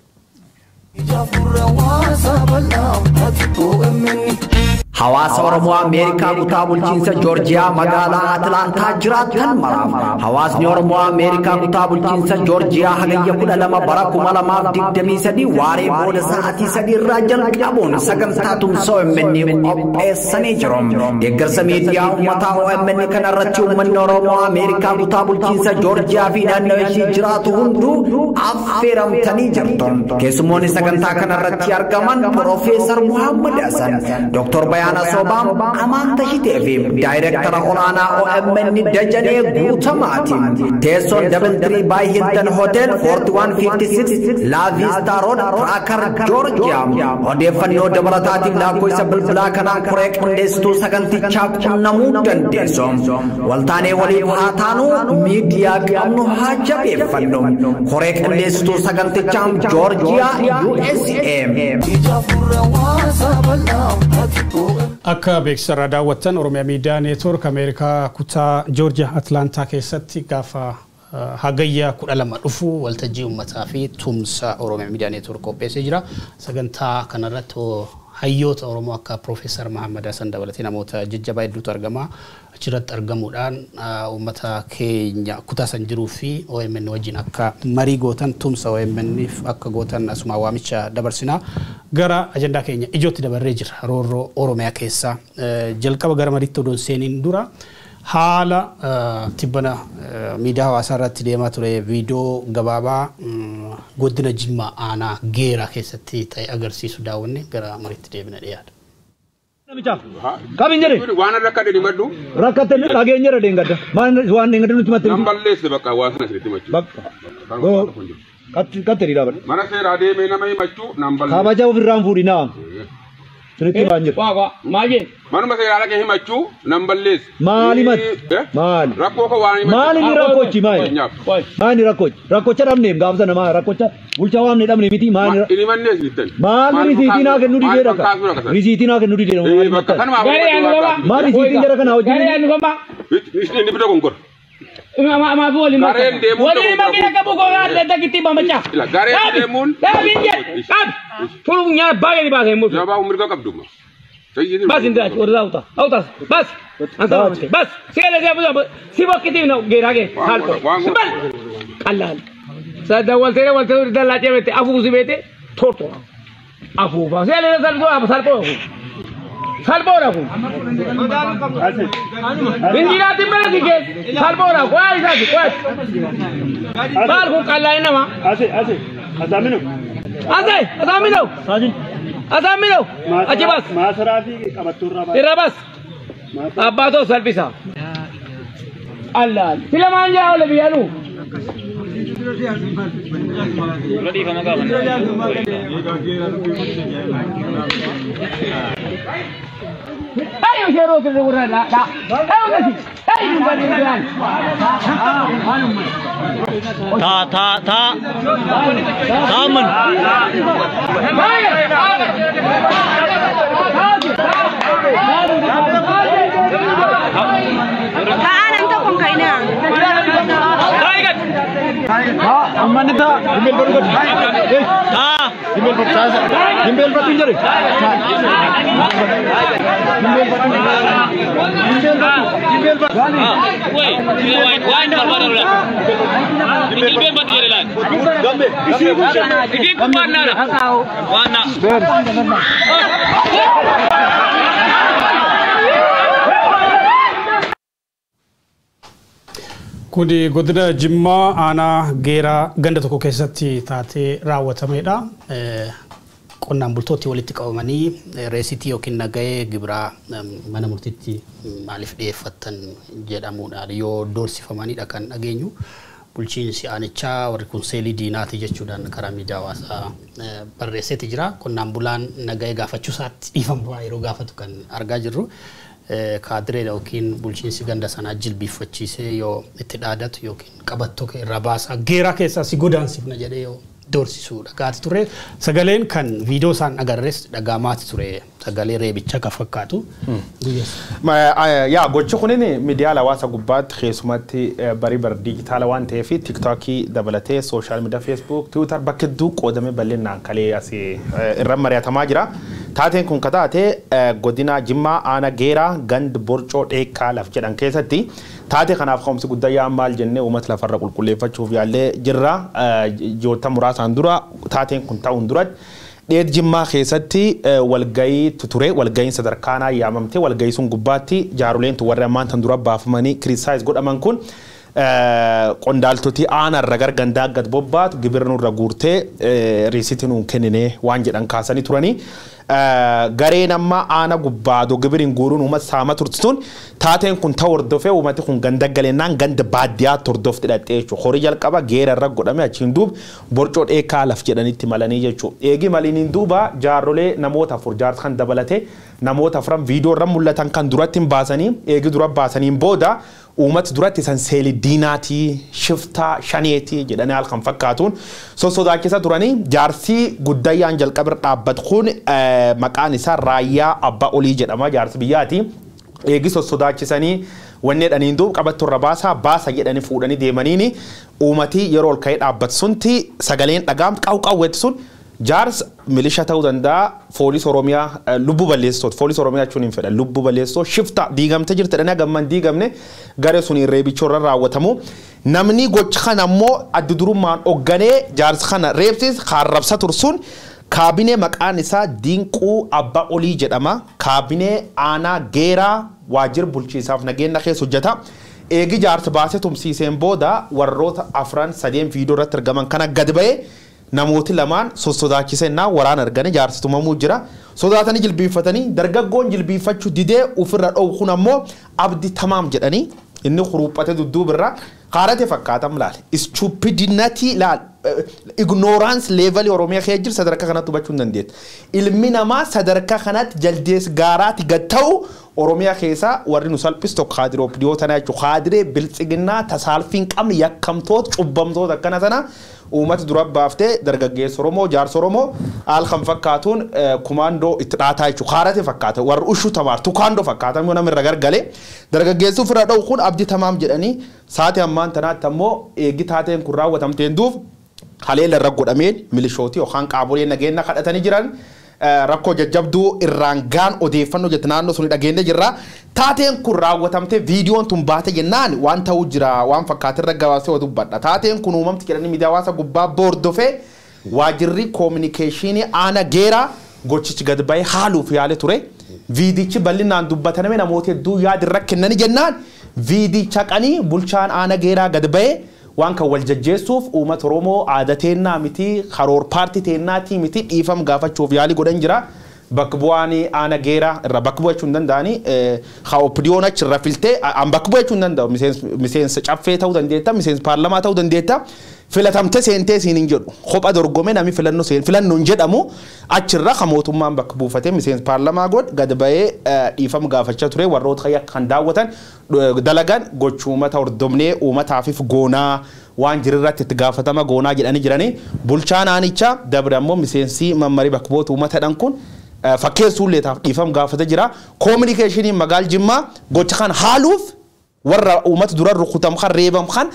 Hawaasa Oromoo Ameerikaa kutaa bulchiinsa Joorjiyaa magaalaa Atlaantaa jiraatan maraaf hawaasni Oromoo Ameerikaa kutaa bulchiinsa Joorjiyaa hagayya 12 bara 2023 waaree booda sa'aatii 3 irraa jalqabuun sagantaa tumsa OMN qopheessanii jiru. Deeggarsa miidiyaa uummataa OMN kanarratti uummanni Oromoo Ameerikaa kutaa bulchiinsa Joorjiyaa fi naannoo ishee jiraatu hunduu affeeramtanii jirtu. Keessummoonni sagantaa kanarratti argaman Piroofeesar Muhammad Hasan, Dr. Bayaan Asoobaa Amaan Tashitee fi Daayirektara olaanaa OMN Dajanee Guutamaatiin. Teessoon Double Tree by Hilton Hotel 4156 La Vista Road, Tucker, Georgia. Odeeffannoo dabalataatiif lakkoofsa bilbilaa kanaan koree qindeessituu sagantichaa qunnamuu dandeessu. Waltaanee waliif haa taanu, miidiyaa qabnu haa jabeeffannu. Koree qindeessituu sagantichaa, Georgia, USA. Akka beeksisarraa daawwattan, Oromiyaa Miidiyaa Neetwoork Ameerikaa kutaa Joorjiyaa Atlaantaa keessatti gaafa Hagayya 12 dhufu waltajjii uummataa fi tumsa Oromiyaa Miidiyaa Neetwoork qopheessee jira. Sagantaa kanarratti hayyoota Oromoo akka Piroofeesar Mahammad Hassan dabalatee namoota jajjabaa hedduutu argama. Achirratti argamuudhaan uummata keenya kutaa san jiruu fi OMN wajjin akka marii gootan, tumsa OMNif akka gootan asuma waamicha dabarsinaa. Gara ajandaa keenya ijootti dabarree jira. Roorroo Oromiyaa keessa jalqaba gara mariitti odoon seeniin dura haala tibbana miidiyaa hawaasaa irratti deemaa ture, viidiyoo gabaabaa godina Jimmaa aanaa Geeraa keessatti ta'e agarsiisu daawwanne gara mariitti deebina dhiyaata. Kamin jedhe? Waan rakkate himadhu. Rakkate dhageenyara deengadda. Maal waan deengadda nuti matte? Nan balleesse, bakka waan sana sirriitti himachuu. Bakka. Katte dhiiraa badhe. Mana seeraa deemee nama himachuu nan balleesse. Kabaja ofirraan fuudhinaa. Sirriitti waan jiru. Waa maal jee? Manuma seeraa dhaqee himachuu nan balleesse. Maali himatti? Maali? Rakkoo koo waan himachuu. Maali inni rakkoochi maali? Maali rakkochi? Rakkocha dhabneem gaafa sana maali rakkocha bulchaa waamne dhabne miti maali? Inni himannees nittan. Maali risiitii naa kennuu didee dhaka? Risiitii naa kennuu didee maali? Bakka kanuma. Garee anu gama. Maali risiitiin jara kana hojii? Garee anu gama. Inni bita gongora. Ma fi waliin Gareen deemuun waliin makina qabu koo adda adda mamacha. Ila gareen deemuun. Dhaabi jee dhaabi. Furu nyaara baay'ee ni baasee murtu. Jabaa mirga qabduma. Bas inda orda auta. Auta bas. Anta bas. Siga le si bokkiti no geera ge halko. Bal. Qalal. Sada waltere waltere dalla jebete afu zibete torto. Afu ba. Siga le salgo afu salpo. Salpo rafu. Injira timbale sike salpo rafu. Kwai sa kwai. Bal ku qalal nama. Ase ase. Azamino. Ase azamino. Sajin. Azamino. Achi bas. Maasaraa fi qabattuurraa Irra bas. Abbaatoo salphisa. Allah. Sila maan jaa oole biyyaanu. Ayo shero ke gura la la. Ayo kasi. Ayo gura la. Ta ta ta. Taman. Ammanita himmel baru ta himmel baru himmel baru jare himmel baru himmel baru wai wai wai himmel baru jare lan gambe iki kuwana wana. Kuni godina Jimmaa aanaa Geeraa ganda tokko keessatti taatee raawwatamedha. Qonnaan bultooti walitti qabamanii reesitii yookiin nagahee gibiraa mana murtiitti maaliif dhiyeeffatan jedhamuudhaan yoo doorsifamanidha kan dhageenyu. Bulchiinsi aanichaa warri kun seelii diinaati jechuudhaan karaa miidiyaa hawaasaa barreesseeti jira. Qonnaan bulaan nagahee gaafachuu isaatti dhiifama yeroo gaafatu kan argaa jirru. Kaadiree yookiin bulchiinsi ganda sanaa jilbiiffachiisee yoo itti dhaadatu yookiin qabattoo irraa baasaa Geeraa keessaa si godaansifna jedhee yoo doorsisuudha. Gaati ture sagaleen kan viidiyoo isaan agarres dhagamaati ture sagalee reebicha kan fakkaatu. Yaa, gochi kunin miidiyaa hawaasa gubbaatti keessumatti barii bara diijitaala waan ta'eef TikTokii dabalatee social media, Facebook, Twitter bakka hedduu qoodamee bal'inaan kalee asii irra mari'atamaa jira. Taateen kun kataate godina Jimmaa aanaa Geeraa gand Borcoo Dheekkaa laf jedhan keessatti. Taatee kanaaf ka'umsi guddaa yaa maal jennee uummata lafarra qulqulleeffachuuf yaallee jirra. Ji'oota muraasaan dura, taateen kun ta'uun duratti, dheed Jimmaa keessatti walgayii ture. Walgayiin sadarkaanaa yaamamte. Walgayii sun gubbaatti jaaroleen warri ammaan tan dura baafamanii criticize godhaman kun Qondaaltoti aanarra gara gandaa gad bobbaatu gibira nurra guurtee riisitii nuun kenninee waan jedhan kaasanii turanii. Gareen amma aana gubbaadoo gibiriin guuruun uummata saama turte sun taateen kun ta'u hordofee uummati kun ganda galeenaan ganda baadiyyaatti hordofti dhaqxee jechuudha. Horii jalqaba geera irra godhame achiin duub borcoo dheekaa laf jedhanitti malanii jechuudha. Eegi maliiniin duuba jaarrolee namoota 4 jaarsa kan dabalatee namoota 4 viidiyoo irra mul'atan kan duratti hin baasanii eegi dura baasaniin booda uummata duratti san seeli diinaatii shiftaa shaneetii jedhanii haala kan fakkaatuun sossodaachisa turanii jaarsi guddayyaan jalqabir dhaabbatu kun maqaan isaa Raayyaa Abbaa Olii jedhama jaarsi biyyaati. Eegi sossodaachisanii wanni jedhaniin duub qabattu irra baasaa baasa jedhanii fuudhanii deemaniini uummati yeroo ol ka'ee dhaabbatu sunti sagaleen dhagaamtu qawqawweetti sun jaarsa milisha ta'uu danda'a foolis Oromiyaa lubbuu balleessitoota foolis Oromiyaa jechuun hin fedhan lubbuu balleessitoota shifta diigamte jirti jedhanii gamman diigamne garee sun reebicha irra raawwatamu. Namni gocha kana ammoo adda durummaan hoogganee jaarsa kana reebsis kaarrabsa tursuun kaabinee maqaan isaa Dinquu Abbaa Olii jedhama. Kaabinee aanaa Geeraa waajjira bulchiinsaaf nageenya keessa hojjeta. Eegi jaarsa baasee tumsiiseen booda warroota 4 3 viidiyoo irratti argaman kana gad ba'ee namooti lamaan sossodaachisennaa waraana arganii jaarsi tumamuu jira. Sodaatanii jilbiiffatanii dargaggoon jilbiiffachuu didee ofirra dhoowwu kun ammoo Abdi Tamaam jedhanii inni kuruuphate dudduubirra kaarate fakkaatam laal. Stupidity laal. Ignorance level Oromiyaa keessa jiru sadarkaa kanatti hubachuu hin dandeettu. Ilmi namaa sadarkaa kanatti jaldees gaaraatti gad ta'u Oromiyaa keessa warri nu salphisu tokko kaadiroo dhiyoo tanaa jechuudha. Kaadiree biltsiginnaa tasaalfii hin qabne yakkamtoota cubbamtoota akkana sana uummata dura baaftee dargaggeessa Oromoo jaarsa Oromoo haala kan fakkaatuun kumaandoo itti dhaataa jechuudha. Kaarate fakkaata warri ushuu tamaar tukaandoo fakkaata yoo namni irra gargalee dargaggeessi ofirra dha'u kun Abdi Tamaam jedhanii sa'aatii ammaan tanaatti ammoo eegi taateen kun raawwatamteen duuf haleela irra godhameen milishootii yookaan qaamolee nageenya kadhatanii jiran rakkoo jajjabduu irraan gaan odeeffannoo jette naannoo suni dhageenye jirra. Taateen kun raawwatamtee viidiyoon tun baate jennaan waan ta'uu jira waan fakkaatirra gabaasee dubbadha. Taateen kun uumamti jedhanii miidiyaa hawaasa gubbaa bordofee waajjirri koominikeeshinii aana Geeraa gochichi gad ba'ee haaluuf yaale ture. Viidichi bal'inaan dubbataname namoota hedduu yaada irra kennanii jennaan viidicha qanii bulchaan aana Geeraa gad ba'ee waan kan wal jajjeessuuf uummata Oromoo aadaa teennaa miti karoor paartii teennaatii miti dhiifam gaafachuuf yaalii godhan jira. Bakka bu'aan aana Geeraa irra bakka bu'achuu hin danda'anii haa oppidiyoon achi irra filtee an bakka bu'achuu hin danda'u miseensa caffee ta'uu dandeetta miseensa paarlamaa ta'uu dandeetta filatamte seentee siin hin jedhu kopha dorgome namni filannoo seen filannoo hin jedhamu achirra kan mootummaan bakka buufatee miseensa paarlamaa godh gad ba'ee dhiifam gaafachaa ture warroota yakka kan daawwatan dalagan gochuu uummata hordomnee uummataafif goonaa waan jirirratti itti gaafatama goonaa jedhanii jiranii bulchaan aanichaa dabre ammoo miseensi mammarii bakka bu'oota uummataadhaan kun fakkeessuu leetaaf dhiifam gaafata jira. Koominikeeshiniin magaal Jimmaa gocha kan haaluuf warra uummata dura rukutam kan reebam kan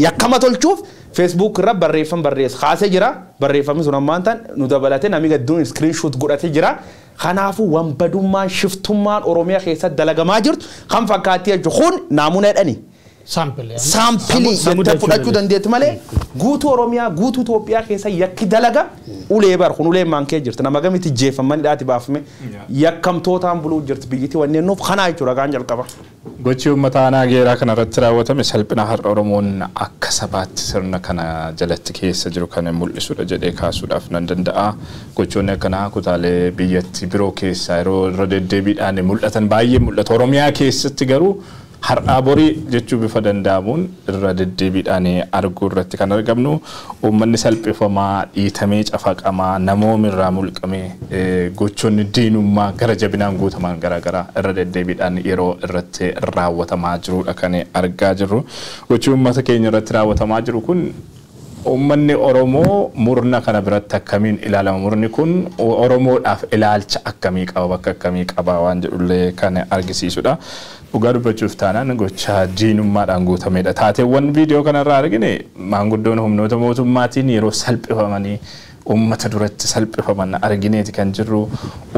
yakkama tolchuuf Facebook irra barreeffam barreessa kaasee jira. Barreeffamni sun ammaan tan nu dabalatee namni gadduun screenshot godhatee jira. Kanaafuu wanbadummaan shiftummaan Oromiyaa keessatti dalagamaa jirtu kan fakkaattii jechuun kun naamuuna jedhani. Saampilii jettee fudhachuu dandeetti malee guutuu Oromiyaa guutuu Itoophiyaa keessa yakki dalaga ulee bar kun ulee maankee jirti nama gamitti jeefamanii dhaati baafame yakkamtootaan buluu jirti biyyittii wanneen nuuf kanaa jechuudha ragaan jalqaba. Gochi uummata aanaa Geeraa kana irratti raawwatame salphina har'a Oromoon akka sabaatti sirna kana jalatti keessa jiru kan mul'isudha jedhee kaasuudhaaf nan danda'a. Gochoonni akkanaa kutaalee biyyattii biroo keessaa yeroo irra deddeebiidhaan mul'atan baay'ee mul'atu. Oromiyaa keessatti garuu har'aa borii jechuu bifa danda'amuun irra deddeebiidhaan arguu irratti kan argamnu uummanni salphifamaa dhiitamee cafaqamaa namoonni irraa mulqamee gochoonni diinummaa gara jabinaan guutaman garaagaraa irra deddeebiidhaan yeroo irratti raawwatamaa jirudha kan argaa jirru. Gochi uummata keenya irratti raawwatamaa jiru kun uummanni Oromoo murna kana biratti akkamiin ilaalama murni kun Oromoodhaaf ilaalcha akkamii qaba bakka akkamii qaba waan jedhullee kan argisiisudha. Dhugaa dubbachuuf taanaan gocha diinummaadhaan guutamedha. Taateewwan viidiyoo kanarraa argine maanguddoon humnoota mootummaatiin yeroo salphifamanii uummata duratti salphifaman argineeti kan jirru.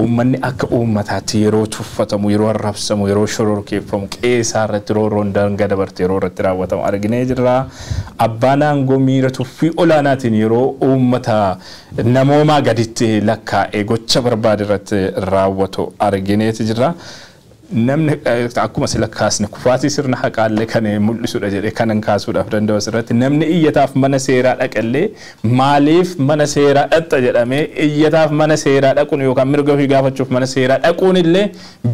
Uummanni akka uummataatti yeroo tuffatamu, yeroo arrabsamu, yeroo shororkeeffamu, qeesaa irratti roorroon daangaa dabarte yeroo irratti raawwatamu arginee jirra. Abbaan aangoo miira tuffii olaanaatiin yeroo uummata namoomaa gaditti lakkaa'ee gocha barbaade irratti raawwatu argineeti jirra. Namni akkuma sila kaasne kufaatii sirna haqaallee kan mul'isudha jedhee kanan kaasuudhaaf danda'u asirratti namni iyyataaf mana seeraa dhaqallee maaliif mana seeraa dhaqxa jedhamee iyyataaf mana seeraa dhaquun yookaan mirga ofii gaafachuuf mana seeraa dhaquun illee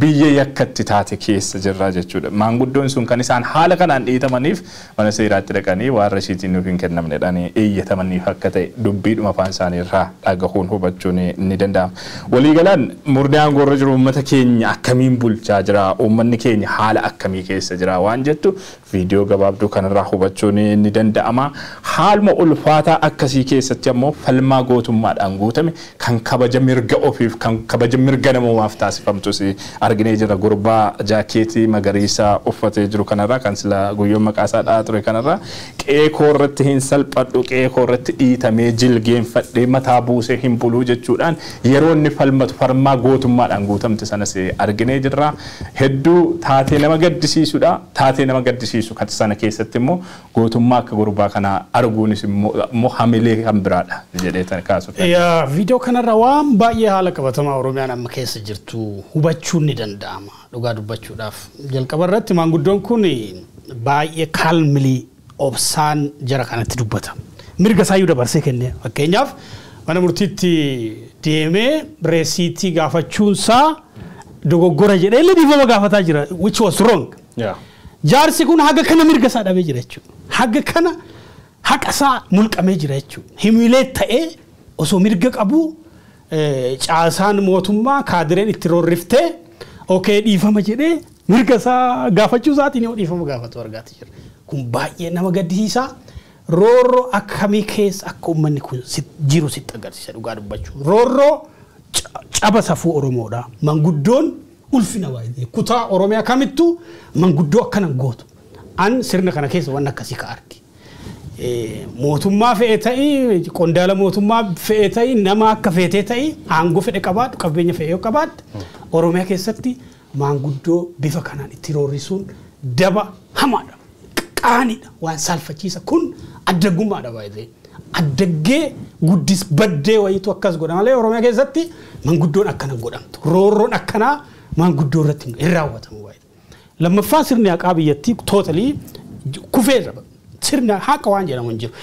biyya yakkatti taate keessa jirra jechuudha. Maanguddoon sun kan isaan haala kanaan dhiitamaniif mana seeraatti dhaqanii waan rashiitiin nuuf hin kennamnedhaan iyyatamaniif akka ta'e dubbiidhuma afaan isaanii irraa dhagahuun hubachuun ni danda'ama. Waliigalaan murni aangoo irra jiru uummata keenya akkamiin bulchaa jira, uummanni keenya haala akkamii keessa jira waan jettu viidiyoo gabaabduu kanarraa hubachuun ni danda'ama. Haaluma ulfaataa akkasii keessatti ammoo falmaa gootummaadhaan guutame kan kabaja mirga ofiif kan kabaja mirga namoomaaf taasifamtus arginee jira. Gurbaa jaakeetii magariisa uffatee jiru kanarraa kan sila guyyoon maqaa isaa dha'aa ture kanarraa qe'ee koo irratti hin salphadhu, qe'ee koo irratti dhiitamee jilgeenfadhee mataa buusee hin buluu jechuudhaan yeroo inni falmatu falmaa gootummaadhaan guutamte sanas arginee jirra. Hedduu taatee nama gaddisiisudha. Taatee nama gaddisiisu kan sana keessatti immoo gootummaa akka gurbaa kanaa arguunis immoo hamilee kan biraadha jedhee tan kaasuuf. Viidiyoo kanarra waan baay'ee haala qabatamaa Oromiyaan amma keessa jirtu hubachuun ni danda'ama dhugaa dubbachuudhaaf. Jalqaba irratti maanguddoon kun baay'ee kaalmilii obsaan jara kanatti dubbata. Mirga isaayyuu dabarsee kenne. Fakkeenyaaf mana murtiitti deemee reesiitii gaafachuunsaa dogoggora jedhee illee dhiifama gaafataa jira, which was wrong. Jaarsi kun haga kana mirga isaa dhabee jira jechuudha. Haga kana haqa isaa mulqamee jira jechuudha. Himilee ta'ee osoo mirga qabu caasaan mootummaa kaadireen itti roorriftee okee dhiifama jedhee mirga isaa gaafachuu isaatiin yoo dhiifama gaafatu argaati jira. Kun baay'ee nama gaddisiisa. Roorroo akkamii keessa akka uummanni kun jiru sitti agarsiisa dhugaa dubbachuu. Roorroo caba safuu Oromoodha. Manguddoon ulfina baay'ee kutaa Oromiyaa kamittuu manguddoo akkana gootu. An sirna kana keessa waan akkasii ka arge. Mootummaa fe'ee ta'ii, qondaala mootummaa fe'ee ta'ii, nama akka feetee ta'ii, aangoo fedhe qabaadhu, qabeenya fe'ee yoo qabaadhu, Oromiyaa keessatti maanguddoo bifa kanaan itti roorrisuun daba hamaadha. Qaaniidha. Waan saalfachiisa kun addaggummaadha baay'ee. Addaggee guddis baddee wayiitu akkas godha malee Oromiyaa keessatti manguddoon akkana godhamtu. Roorroon akkanaa manguddoo irratti hin raawwatamu baay'ee. Lammaffaa sirni haqaa biyyattii tootalii kufee jira. Sirna haqa waan jedhamu hin jiru.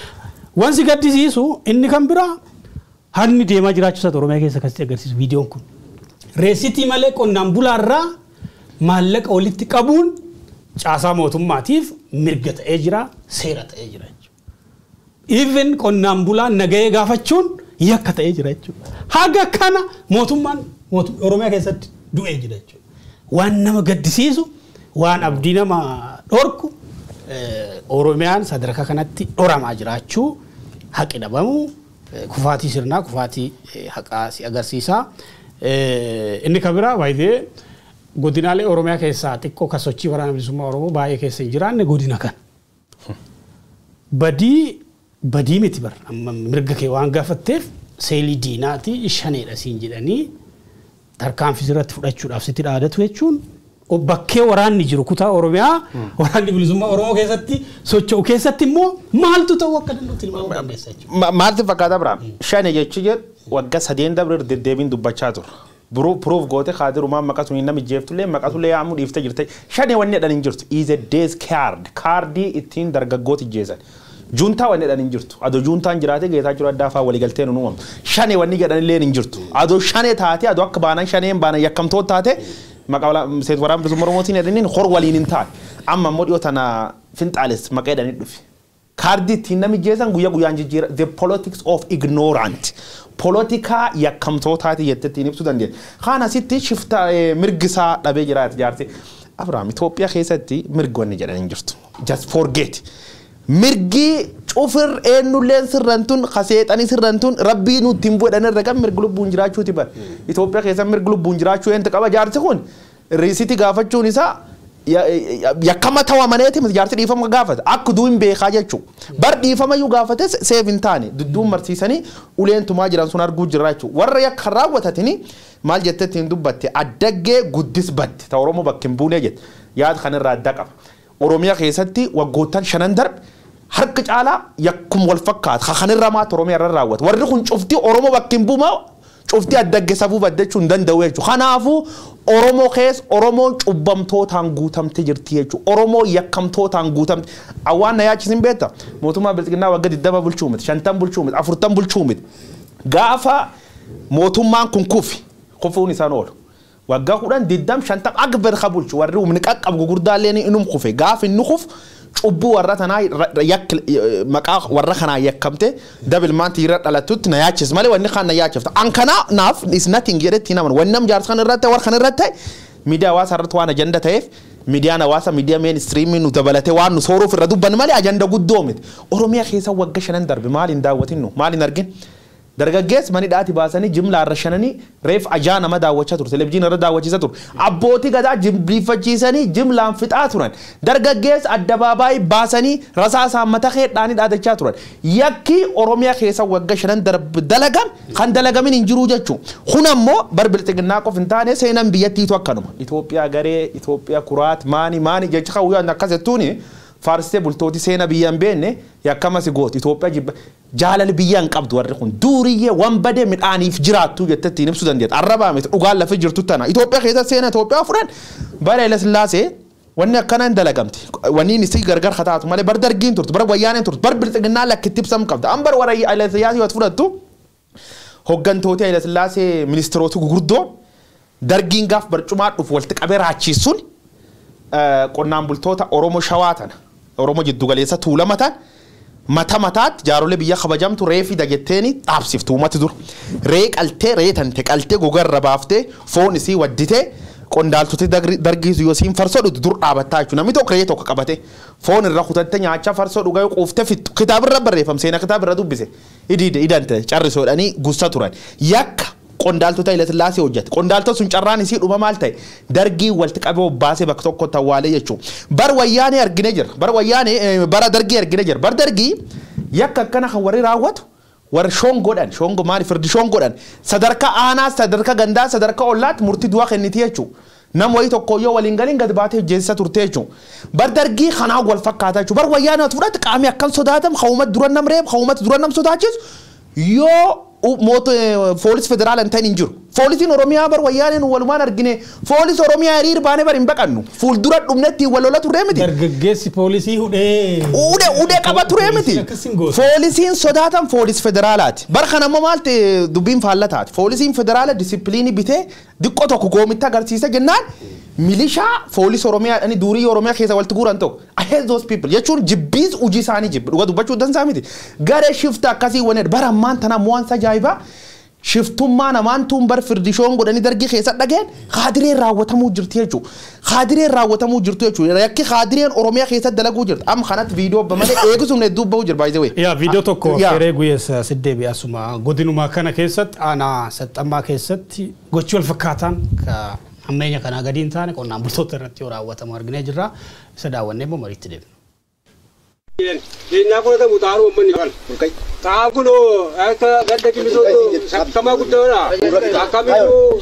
Wanti gaddisiisu inni kan biraa hanni deemaa jiraachuu isaati Oromiyaa keessa akkasitti agarsiisu viidiyoon kun. Reesitii malee qonnaan bulaarraa maallaqa walitti qabuun caasaa mootummaatiif mirga ta'ee jira, seera ta'ee jira jechuudha. Even qonnaan bulaan nagahee gaafachuun yakka ta'ee jira jechuudha. Haga kana mootummaan Oromiyaa keessatti du'ee jira jechuudha. Waan nama gaddisiisu, waan abdii nama dhorku, Oromiyaan sadarkaa kanatti dhoramaa jiraachuu, haqi dhabamu, kufaatii sirnaa, kufaatii haqaa si agarsiisa. Inni kan biraa baay'ee godinaalee Oromiyaa keessaa xiqqoo kan sochii waraana bilisummaa Oromoo baay'ee keessa hin jiraanne godina kana. Badii miti bar amma mirga kee waan gaafatteef seelii diinaati shaneedha siin jedhanii tarkaanfii irratti fudhachuudhaaf sitti dhaadatu jechuun bakkee waraanni jiru kutaa Oromiyaa waraanni bilisummaa Oromoo keessatti socho'u keessatti immoo maaltu ta'uu akka danda'u tilmaamuu dandeessa jechuudha. Maaltu fakkaata biraa? Shane jechi jedhu waggaa sadeen dabre deddeebiin dubbachaa tura. Proof goote kaadirumaan maqaa sun nama jeeftullee maqatullee yaamuu dhiiftee jirte. Shane wanni jedhan hin jirtu. Is a days card. Kaardii ittiin dargaggooti jeesan. Juuntaa wanni jedhan hin jirtu. Adoo juuntaan jiraate Geetaachoo Raddaa fa'aa waliigalteen hin uumamu. Shane wanni jedhan illee hin jirtu. Adoo shane taate adoo akka baanan shaneen baanan yakkamtoota taate maqaa seet waraana bilisummaa Oromootiin jedhaniin hor waliin hin taane. Amma immoo dhiyoo tana finxaales maqaa jedhanii dhufe. Kaardii ittiin nami jeesan guyyaa guyyaan jijjiira. The politics of ignorant. Politika yakkamtootaati jettee ittiin ibsuu dandeenya. Kaan asitti shifta mirgisaa dhabee jiraate jaarsi. Abiraam Itoophiyaa keessatti mirgi wanni jedhan hin jirtu. Just forget. Mirgi cufir eenyulleen sirrantun kaseexanii sirrantun rabbii nutti hin bu'edhan irra kan mirgi lubbuun jiraachuuti bara. Itoophiyaa keessa mirgi lubbuun jiraachuu eentu qaba jaarsi kun riisitii gaafachuun isaa yakkama ta'uu amaneeti jaarsi dhiifama gaafata. Akka duu hin beekaa jechuudha. Bar dhiifama iyyuu gaafates seef hin taane dudduun marsiisanii uleen tumaa jiran sun arguu jirra jechuudha. Warra yakka raawwatatini maal jettee ittiin dubbatte addaggee guddis badde ta'u Oromoo bakka hin buunee jette yaada kanarraa adda qaba. Oromiyaa keessatti waggoottan shanan darbe harka caalaa yakkum wal fakkaata. Kanirra maata Oromiyaa irra raawwata. Warri kun cuftii Oromoo bakka hin buumaa Cufti addagge safuu baddachuu hin danda'u jechuudha. Kanaafuu Oromoo keessa Oromoon cubbamtootaan guutamte jirti jechuudha. Oromoo yakkamtootaan guutamte. Awwaan na yaachisin beekta. Mootummaa bilxiginnaa waggaa 20 bulchuu miti, 50 bulchuu miti, 40 bulchuu miti. Gaafa mootummaan kun kufi kufuun isaan oolu. Waggaa 10 20 50 akbar ka bulchu warri humni qaqqabu gurguddaallee inum kufe gaafa inni kufu cubbuu warra tanaa maqaa warra kanaa yakkamte dabilmaan tiira dhalattutti na yaachis malee wanni kaan na yaachifta. An kana naaf is nothing jedhetti naman wanni nam jaarsa kan irratti warra kan irratti miidiyaa hawaasaa irratti waan ajanda ta'eef miidiyaan hawaasaa miidiyaa mainstreamii nu dabalatee waan nu sooruuf irra dubbannu malee ajanda guddoo miti. Oromiyaa keessa waggaa 5 darbe maaliin daawwatinnu maaliin argin? Dargaggees mani dhaati baasanii jimlaa irra shananii reef ajaa nama daawwachaa ture televizyiinii irra daawwachiisaa ture abbootii gadaa jimbiifachiisanii jimlaan fixaa turan dargaggees addabaabaayii baasanii rasaasaan mataa keedhaanii dhaadachaa turan yakki Oromiyaa keessa waggaa 5 darbe dalagam kan dalagamin hin jiru jechuun kun ammoo bar bilxiginnaa qof hin taane seenan biyyattiitu akkanuma Itoophiyaa garee Itoophiyaa kuraat maani maani jecha kawwiyaan akkas jettuuni faarsitee bultooti seena biyya hin beekne yakkamas gooti Itoophiyaa jibba jaalala biyya hin qabdu warri kun duuriyyee waan badee midhaaniif jiraattu jettee ittiin ibsuu dandeetta. Arrabaa miti dhugaan lafa jirtu tana. Itoophiyaa keessa seena Itoophiyaa fudhan bara Haile Sillaasee wanni akkanaa hin dalagamte. Wanni inni si gargar hataatu malee bar dargiin turte bar wayyaaneen turte bar bilxiginnaa lakkitti ibsamu qabda. An bar warra Haile Sillaasee yoo fudhattu hooggantoota Haile Sillaasee ministeerota gurguddoo dargiin gaaf barcumaa dhufu walitti qabee raachiisuun qonnaan bultoota Oromoo shawaa tana Oromoo jiddugaleessa tuulama tan mata mataatti jaarolee biyya kabajamtu ree fida jetteeni dhaabsiftu uummati dur. Ree qaltee ree tante qaltee gogarra baaftee foon isii wadditee qondaaltoti dargiisu yoo siin farsoo dhugdu dur dhaabattaa jechuudha. Namni tokko ree tokko qabate foon irra kutatte nyaachaa farsoo dhugaa yoo quuftee fixxu kitaabirra barreeffam seenaa kitaabirra dubbise idante carrisoodhanii gussa turan. Yakka qondaaltota Haile Sillaasee hojjete. Qondaaltota sun carraan isii dhuma maal ta'e dargii walitti qabee obbaasee bakka tokko tawwaalee jechuudha. Bar wayyaanee argine jira. Bar wayyaanee bara dargii argine jira. Bar dargii yakka akkana kan warri raawwatu warri shongoodhaan shongo maali firdi shongoodhaan sadarkaa aanaa sadarkaa gandaa sadarkaa ollaatti murtii du'aa kenniti jechuudha. Nam wayii tokko yoo waliin galiin gad baatee jeessa turte jechuudha. Bar dargii kanaa wal fakkaata jechuudha. Bar wayyaanee fudhate qaamni akkam sodaatam hawumatti dura nam reeb hawumatti dura nam sodaachisu yoo poolis federaala hin ta'in hin jiru. Poolisiin Oromiyaa bar wayyaaneen walumaan argine poolis Oromiyaa hiriir baanee bar hin baqannu. Fuuldura dhumnetti wal lola turre miti. Dargaggeessi poolisii hudhee. Hudhee qaba turre miti. Poolisiin sodaatan poolis federaalaati. Bar kana ammoo maal ta'e dubbiin faalla taate. Poolisiin federaala disipiliinii bitee diqqoo tokko goomitti agarsiisa jennaan milishaa poolis Oromiyaa ani durii Oromiyaa keessa walitti guuran tokko. I hate those people jechuun jibbiis hojii isaanii jibbi dhuga dubbachuu dansaa miti. Garee shifta akkasii waneen bara ammaan tana mo'ansa ajaa'ibaa shiftummaa namaan tuun bar firdishoon godhanii dargii keessa dhageen kaadireen raawwatamuu jirti jechuudha. Kaadireen raawwatamuu jirtu jechuudha. Yakki kaadireen Oromiyaa keessa dalaguu jirti. Amma kanatti viidiyoo malee eegisumne hedduu bahu jira baay'ee. Yaa viidiyoo tokko feree guyyeessa siddeebi asuma godinuma kana keessatti aanaa saxxammaa keessatti gochi wal fakkaataan ammayya kanaa gadi hin taane qonnaan bultoota irratti yoo raawwatamu arginee jirra. Isa daawwannee immoo mariitti deebina. Keenyaa fudhata mutaaru uummanni kan. Xaafuun akka gadda kimisootu sakkamaa guddaadha. Akkamiyyuu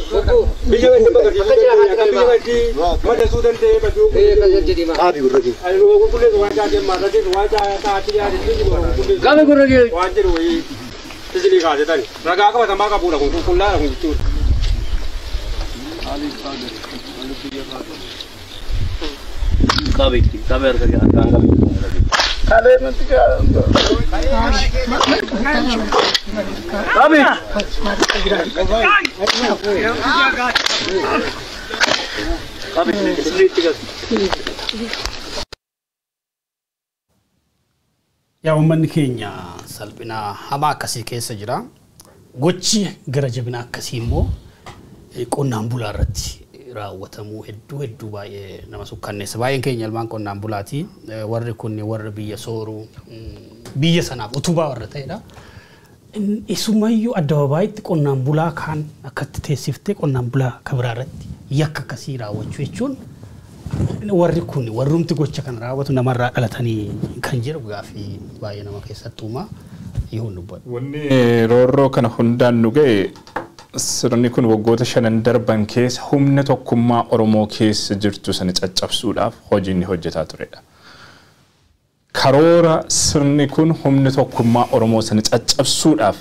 biyya inni bagarsiisuu danda'e akka biyya gadii madasuu danda'e baduu. Qaabi gurra kee. Qulqulleessu waan taatee maarratti waan taatee yaadatti Qabi gurra kee. waan jedhu wayii isinii kaasetani. Ragaa qabatamaa qabuudha kun qulqullaadha kun jechuudha. Qabi qabi harka kee harkaan qabi. Qabi. Qabi sirriitti gas. Yaa uummanni keenya salphina hamaa akkasii keessa jira. Gochi gara jabina akkasii immoo qonnaan bulaa irratti raawwatamuu hedduu hedduu baay'ee nama sukkanneessa. Baay'een keenya ilmaan qonnaan bulaati. Warri kun warra biyya sooruu biyya sanaaf utubaa warra ta'edha. Isumayyuu addababaayitti qonnaan bulaa kaan akkatti teessiftee qonnaan bulaa kabiraa irratti yakka akkasii raawwachuu jechuun warri kun warrumti gocha kana raawwatu namarraa dhalatanii kan jedhu gaaffii baay'ee nama keessatti uumaa yoo dubbatu. Wanni roorroo kana hundaan nu ga'e sirni kun waggoota 5 darban keessa humna tokkummaa Oromoo keessa jirtu sana caccabsuudhaaf hojii inni hojjetaa turedha. Karoora sirni kun humna tokkummaa Oromoo sana caccabsuudhaaf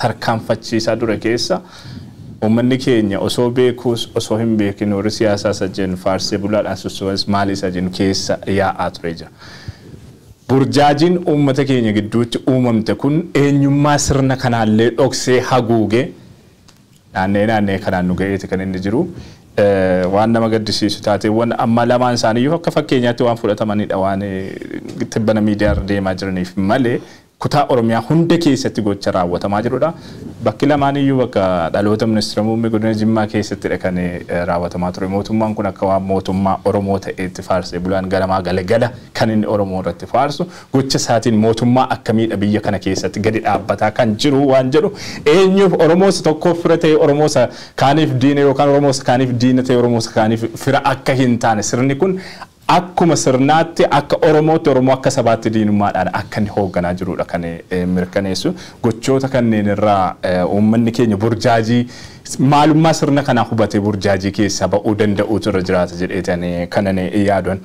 tarkaanfachiisaa dura keessa uummanni keenya osoo beekuus osoo hin beekin warri siyaasaa isa jennu faarsee bulaadhaan sosso'as maal isa jennu keessa yaa'aa ture jira. Burjaajiin uummata keenya gidduutti uumamte kun eenyummaa sirna kanaallee dhoksee haguuge naannee kanaan nu ga'eeti kan inni jiru. Waan nama gaddisiisu taateewwan amma lamaan isaaniiyyuu akka fakkeenyaatti waan fudhatamanidha waan tibbana miidiyaa irra deemaa jiraniif malee kutaa Oromiyaa hunda keessatti gocha raawwatamaa jirudha. Bakki lamaaniyyuu bakka dhaloota ministeera muummee godina Jimmaa keessattidha kan raawwatamaa ture. Mootummaan kun akka waan mootummaa Oromoo ta'eetti faarsee bulaan galamaa galagala kan inni Oromoo irratti faarsu gocha isaatiin mootummaa akkamiidha biyya kana keessatti gadi dhaabbataa kan jiru waan jedhu eenyuuf Oromoos tokkoof fira ta'e Oromoos kaaniif diina yookaan Oromoos kaaniif diina ta'e Oromoos kaaniif fira akka hin taane sirni kun akkuma sirnaatti akka Oromootti Oromoo akka sabaatti diinummaadhaan akka inni hoogganaa jirudha kan mirkaneessu. Gochoota kanneen irraa uummanni keenya burjaajii maalummaa sirna kanaa hubatee burjaajii keessaa ba'uu danda'uutu irra jiraata jedheetani kanan yaaduun.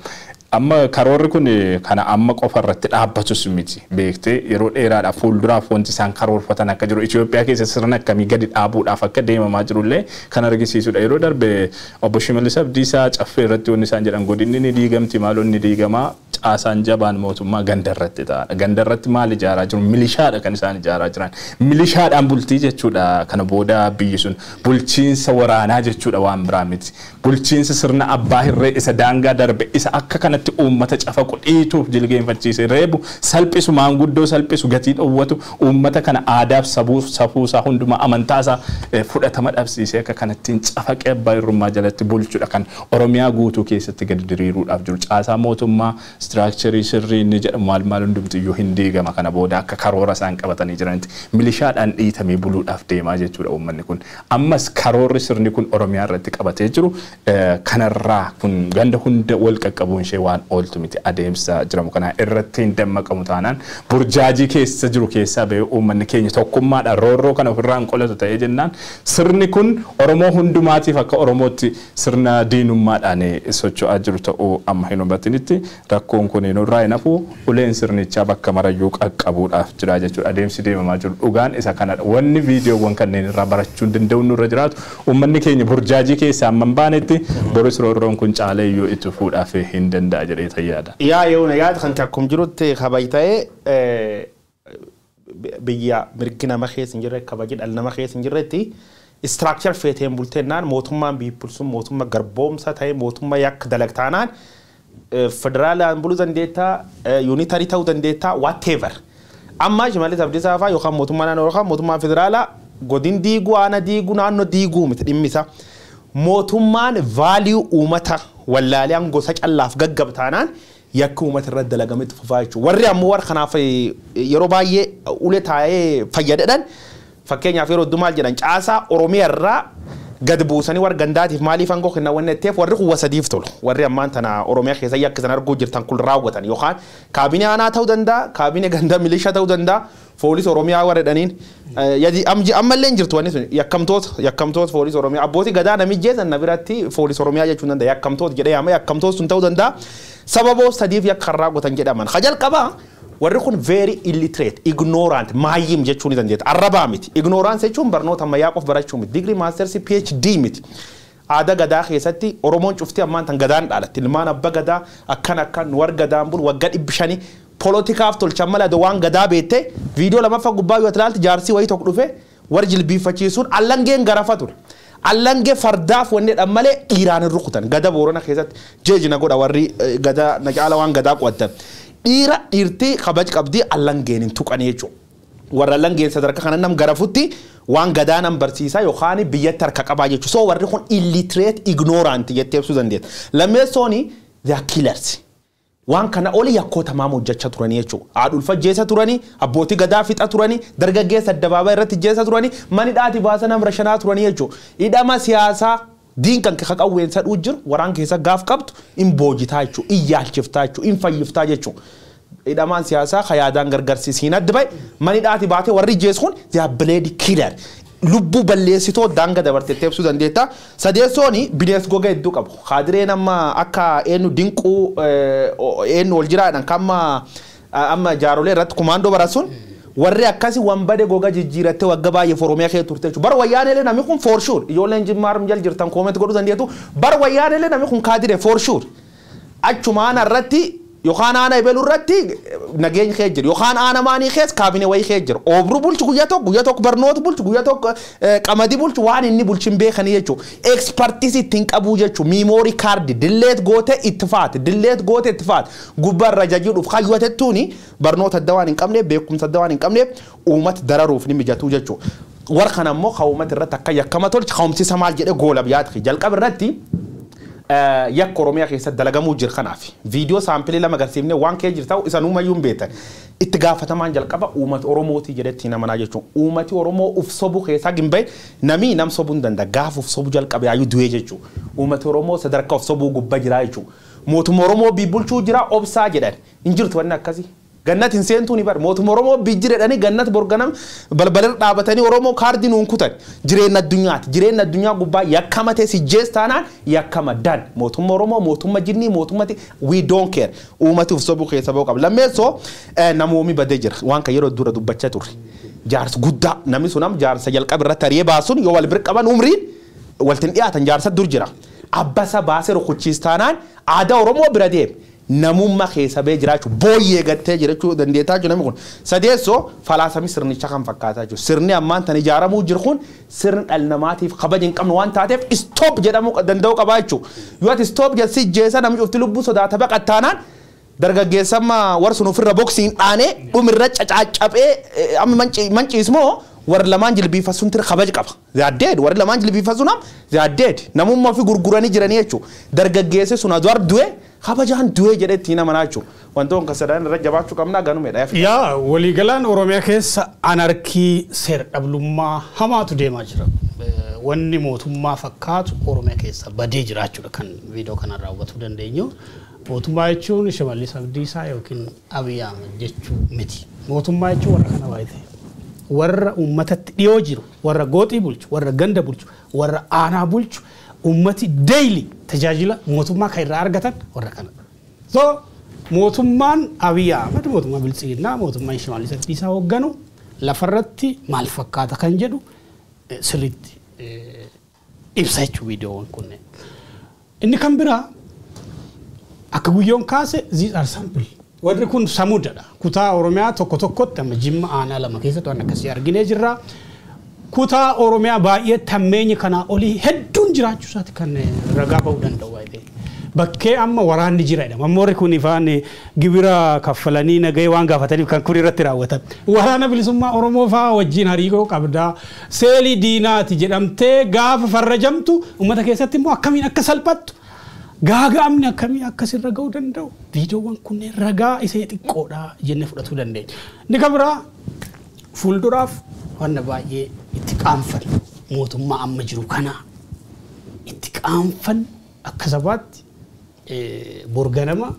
Amma karoorri kun kana amma qofa irratti dhaabbatus miti beektee yeroo dheeraadhaaf fuulduraaf wanti isaan karoorfatan akka jiru Itoophiyaa keessa sirna akkamii gadi dhaabuudhaaf akka deemamaa jirullee kan argisiisudha. Yeroo darbe obbo Shimallis Abdiisaa caffee irratti wanni isaan jedhan godinni ni diigamti maaloon ni diigamaa caasaan jabaan mootummaa ganda irratti ta'adha. Ganda irratti maal ijaaraa jiru? Milishaadha kan isaan ijaaraa jiran. Milishaadhaan bultii jechuudha kana booda biyyi sun bulchiinsa waraanaa jechuudha waan biraa miti. Bulchiinsa sirna abbaa hirree isa daangaa darbe isa akka kanatti uummata cafaqu dhiituuf jilgeenfachiise reebu salphisu maanguddoo salphisu gatii dhoowwatu uummata kana aadaaf safuusaa hundumaa amantaasaa fudhatama dhabsiisee akka kanattiin cafaqee abbaa hirrummaa jalatti bulchuudha kan Oromiyaa guutuu keessatti gadi diriiruudhaaf jiru. Caasaa mootummaa istiraakcharii sirrii inni jedhamu maal maal hundumtiyyuu hin diigama kana booda akka karoora isaan qabatanii jiranitti milishaadhaan dhiitamee buluudhaaf deemaa jechuudha uummanni kun. Ammas karoorri sirni kun Oromiyaa irratti qabatee jiru kanarraa kun ganda hunda wal qaqqabuun ishee waan ooltu miti adeemsa jiramu kana irratti hin dammaqamu taanaan burjaajii keessa jiru keessaa ba'ee uummanni keenya tokkummaadhaan roorroo kana ofirraa hin qolatu ta'ee jennaan sirni kun Oromoo hundumaatiif akka Oromootti sirna diinummaadhaan socho'aa jiru ta'uu amma hin hubatinitti rakkoon kun nurraa hin hafu uleen sirnichaa bakka marayyuu qaqqabuudhaaf jira jechuudha. Adeemsi deemamaa jiru dhugaan isa kanadha. Wanni viidiyoowwan kanneen irraa barachuu danda'u nurra jiraatu uummanni keenya burjaajii keessaa amma hin baanetti boris roorroon kun caalee iyyuu itti fuudhaaf hin danda'a jedhee tayyaada. Yaa yoona yaada kan akkum jirutti kabaj ta'ee biyya mirgi nama keessa hin jirre kabaji dhala nama keessa hin jirretti istiraakchar feeteen bulteennaan mootummaan biippulsuun mootummaa garboomsa ta'e mootummaa yakka dalagtaanaan federaalaan buluu dandeettaa yuunitarii ta'uu dandeettaa whatever. Amma Shimallis Abdiisaa fa'aa yookaan mootummaa naannoo yookaan mootummaa federaalaa godin diiguu aana diiguu naannoo diiguu miti dhimmi isaa. Mootummaan vaaliyuu uummata wallaalaan gosa callaaf gaggabtaanaan yakka uummata irratti dalagametti fufaa jechuudha. Warri ammoo warra kanaaf yeroo baay'ee ulee taa'ee fayyadadhan fakkeenyaaf yeroo hedduu maal jedhan caasaa Oromiyaa irraa gad buusanii warra gandaatiif maaliif aangoo kennan wanni ta'eef warri kuwwa sadiif tolu. Warri ammaan tana Oromiyaa keessa yakka san arguu jirtan kun raawwatan yookaan kaabinee aanaa ta'uu danda'a, kaabinee ganda milishaa ta'uu danda'a, foolis Oromiyaa warra jedhaniin ammallee hin jirtu wanni sun yakkamtoota foolis Oromiyaa abbootii gadaa namijjeessan na biratti foolis Oromiyaa jechuun danda'a yakkamtoota jedhee yaama yakkamtoota sun ta'uu danda'a. Sababoo sadiif yakka raawwatan jedhaman. Jalqabaa warri kun very illiterate, ignorant, maayyim jechuu ni dandeetta. Arrabaa miti. Ignorance jechuun barnoota ammayyaa qof barachuu miti. Degree, masters, PhD miti. Aadaa gadaa keessatti Oromoon cuftii ammaan tan gadaan dhaalatti. Ilmaan abba gadaa akkan akkan warra gadaan bulu waggaa 500 poolotikaaf tolchan malee waan gadaa beette viidiyoo lamaffaa gubbaa yoo ilaalte jaarsii wayii tokko dhufe warra jilbiiffachiisuun allangeen garafa ture. Allangee fardaaf wanni jedhan malee dhiiraan hin rukutan. Gada Boorana keessatti jeejina godha warri gadaa na caala waan gadaa qo'atan. Dhiira dhiirtii kabaj qabdii allangeen hin tuqanii jechuudha. Warra allangeen sadarkaa kana nam garafutti waan gadaa nam barsiisaa yookaan biyyatti harka qabaa jechuudha. So warri kun illiterate ignorant jettee ibsuu dandeetta. Lammeessooni they are killers. Waan kana oli yakkoota maama hojjechaa turanii jechuudha. Haadha jeessa turanii, abbootii gadaa fixa turanii, dargaggeessa addabaabaa irratti jeessa turanii, mani dhaati baasa nam rashanaa turanii jechuudha. Hidhama siyaasaa diin kan qawweensa dhuu jiru waraan keessa gaaf qabdu hin boojitaa jechuudha, hin yaalchiftaa jechuudha, hin fayyiftaa jechuudha. Hidhamaan siyaasaa yaadaan gargaarsiisiin adda bahe mani dhaati baatee warri jeessu kun they are blade killer. Lubbuu balleessitoo daanga dabarteettee ibsuu dandeetta. Sadeessooni bineensa goga hedduu qabu. Kaadireen amma akka eenyu dinquu eenyu ol jiraadhaan kan amma jaarolee irratti kumaandoo barasuun Warri akkasii wanbade goga jijjiirattee wagga baay'ee Oromiyaa kee turte jechuudha. Bara wayyaanelee namni kun for sure ijoolleen jimmaar jal jirtan comment godhuu dandeettu. Bara wayyaanelee namni kun kaadire for sure. Achumaan irratti yookaan aana ebelu irratti nageenya kee jiru yookaan aana maanii kees kaabinee wayii kee jiru. Obruu bulchu guyyaa tokko barnoota bulchu guyyaa tokko qamadii bulchu waan inni bulchin beekanii jechuudha. Expertise ittiin qabuu jechuudha. Memory card delete goote itti faate delete goote itti faate gubbaarra jajjiidhuuf kayyootettuuni barnoota adda waan hin qabneef beekumsa adda waan hin qabneef uummata dararuuf ni mijatuu jechuudha. Warra kana immoo uummata irratti akka yakkama tolchi ka'umsiisa maal jedhee goola biyyaati jalqaba irratti. Yakka Oromiyaa keessatti dalagamuu jira kanaaf viidiyoo saampilii lama agarsiifnee waan kee jirtu isa nuumayyuu hin beektan itti gaafatamaan jalqaba uummata Oromootii jedhetti namanaa jechuun uummati Oromoo uf sobu keessaa gimbaye namii nam sobuu hin danda'a gaafa uf sobu jalqabe yaayyuu du'ee jechuudha uummati Oromoo sadarkaa uf sobuu gubbaa jira jechuudha mootummaa Oromoo bulchuu jira obsaa jedhan hin jirtu wanni akkasii. Gannat hin seentuu ni bar mootummaa Oromoo bijjiredhanii gannat borganam balbalarra dhaabatanii Oromoo kaardii nuun kutan jireenya addunyaati jireenya addunyaa gubbaa yakkama ta'e si jees taanaan yakkama dan mootummaa Oromoo mootummaa jinnii mootummati we don't care uummati uf sobuu keessa ba'uu qaba lammeessoo namoomi badee jira waan kan yeroo dura dubbachaa turre jaarsa guddaa namni sun am jaarsa jalqaba irratti ari'ee baasuun yoo wal bira qaban umriin waltiin dhiyaatan jaarsa dur jira abbasa baasee rukuchiis taanaan aadaa Oromoo bira deeme. Namummaa keessa bee jiraachuu booyyee gattee jiraachuu dandeettaa jiru namni kun sadeessoo falaasamii sirnicha kan fakkaataa jiru sirni ammaan tan ijaaramuu jiru kun sirni dhala namaatiif kabaja hin qabne waan taateef stop jedhamuu danda'uu qabaa jechuudha yoo ati stop jedhsi jeessa namni cufti lubbuu sodaata baqattaanaan dargaggeessamma warra sun ofirra boksiin dhaanee dhumirra cacaaccaphee amma manciismoo warri lamaan jilbiifasuun tira kabaja qaba. They are dead. Warri lamaan jilbiifasuun am they are dead. Namummaa ofii gurguranii jiranii jechuudha. Dargaggeessi sun aduwar du'e kabajaan du'e jedhee ittiin amanaa jechuudha. Wantoonni kan sadan irra jabaachuu qabna ganumeedha. Yaa waliigalaan Oromiyaa keessa anarkii seer-dhablummaa hamaatu deemaa jira. Wanni mootummaa fakkaatu Oromiyaa keessa badee jiraachuudha kan viidiyoo kanarraa hubachuu dandeenyu. Mootummaa jechuun Shimallis Abdiisaa yookiin Abiy Ahmed jechuu miti. Mootummaa jechuun warra kana baay'ee. Warra uummatatti dhiyoo jiru, warra gooxii bulchu, warra ganda bulchu, warra aanaa bulchu, uummati daily tajaajila mootummaa kan irraa argatan warra kana. So mootummaan Abiy Ahmed, mootummaa Biltsiginnaa, mootummaan Shimallis Abdiisaa hoogganu lafarratti maal fakkaata kan jedhu sirriitti ibsa jechuudha viidiyoowwan kunneen. Inni kan biraa akka guyyoon kaase these are sample. Warri kun samuudadha. Kutaa Oromiyaa tokko tokkotti amma Jimma aanaa lama keessatti waan akkasii arginee jirra. Kutaa Oromiyaa baay'ee tammeenyi kanaa olii hedduun jiraachuu isaati kan ragaa ba'uu danda'u baay'ee. Bakkee amma waraanni jira jedhama. Amma warri kun ifaan gibira kaffalanii nagahee waan gaafataniif kan kun irratti raawwatan. Waraana bilisummaa Oromoo fa'aa wajjin hariiroo qabdaa. Seelii diinaati jedhamtee gaafa farrajamtu uummata keessatti immoo akkamiin akka salphattu gaaga'amni akkamii akkasirra ga'uu danda'u viidiyoowwan kunneen ragaa isa xiqqoodha jennee fudhatuu dandeenya. Inni kan biraa fuulduraaf wanna baay'ee itti qaanfannu mootummaa amma jiru kana itti qaanfannu akka sabaatti borganama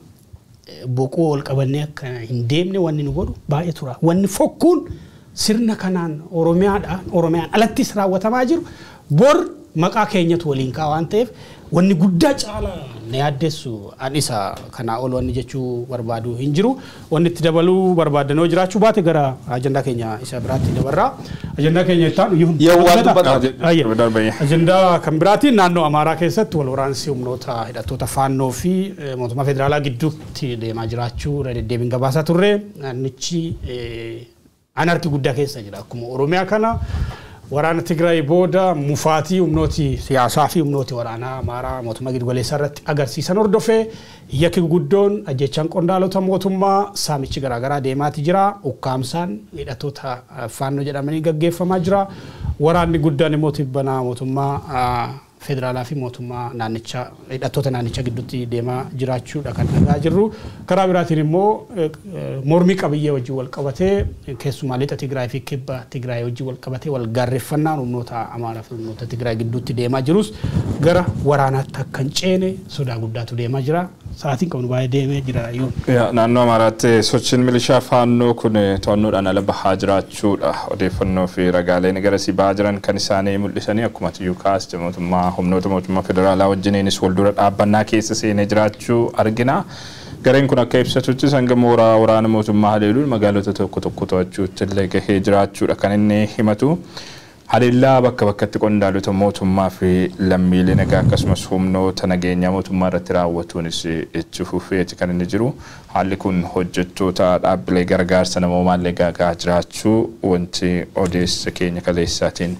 boqoo wal qabannee akka hin deemne wanni nu godhu baay'ee tura. Wanni fokkuun sirna kanaan Oromiyaadhaan Oromiyaan alattis raawwatamaa jiru bor maqaa keenyatu waliin ka'a waan ta'eef wanni guddaa caalaa na yaaddeessu an isa kanaa ol wanni jechuu barbaadu hin jiru. Wanni itti dabaluu barbaadanoo jiraachuu baate gara ajandaa keenya isa biraatti dabarraa. Ajandaa keenya itti aanu ajandaa kan biraatiin naannoo Amaaraa keessatti wal waraansi humnoota hidhattoota faannoo fi mootummaa federaalaa gidduutti deemaa jiraachuu irra deddeebiin gabaasaa turre. Naannichi anarkii guddaa keessa jira. Akkuma Oromiyaa kana waraana Tigraay booda mufaatii humnooti siyaasaa fi humnooti waraanaa Amaaraa mootummaa giddugaleessaa irratti agarsiisan hordofee yakki guddoon ajjechaan qondaalota mootummaa saamichi garaagaraa deemaati jira. Ukkaamsaan hidhattoota faannoo jedhamanii gaggeeffamaa jira. Waraanni guddaan immoo tibbanaa mootummaa federaalaa fi mootummaa naannichaa hidhattoota naannichaa gidduutti deemaa jiraachuudha kan dhagaa jirru. Karaa biraatiin immoo mormii qabiyyee wajjin wal qabatee keessumaa lixa Tigraay fi kibba Tigraay wajjin wal qabatee wal gaarreeffannaan humnoota Amaaraa fi humnoota Tigraay gidduutti deemaa jirus gara waraanaatti akka hin ceene sodaa guddaatu deemaa jira. Sa'aatiin qabnu baay'ee deemee jira yoo. Naannoo Amaaraatti sochiin milishaa faannoo kun to'annoodhaan ala bahaa jiraachuudha. Odeeffannoo fi ragaaleen garasii bahaa jiran kan isaanii mul'isanii akkuma tiyyuu kaas mootummaa humnoota mootummaa federaalaa wajjiniinis wal dura dhaabbannaa keessa seenee jiraachuu argina. Gareen kun akka ibsatutti hanga mooraa waraana mootummaa haleeluun magaalota tokko tokko to'achuutti illee gahee jiraachuudha kan inni himatu. Haleellaa bakka bakkatti qondaalota mootummaa fi lammiilee nagaa akkasumas humnoota nageenyaa mootummaa irratti raawwatuunis itti fufeeti kan inni jiru. Haalli kun hojjettoota dhaabbilee gargaarsa namoomaallee gaagaa jiraachuu wanti odeessa keenya kaleessaatiin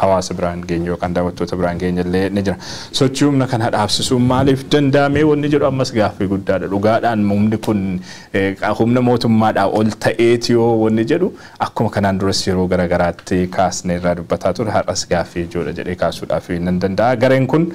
hawaasa biraan geenye yookaan daawwattoota biraan geenye illee ni jira. Sochii humna kana dhaabsisuun maaliif danda'ame wanni jedhu ammas gaaffii guddaadha. Dhugaadhaan humni kun humna mootummaadhaa ol ta'eeti yoo wanni jedhu akkuma kanaan duras yeroo garaagaraatti kaasne irraa dubbataa ture har'as gaaffii ijoodha jedhee kaasuudhaaf nan danda'a. Gareen kun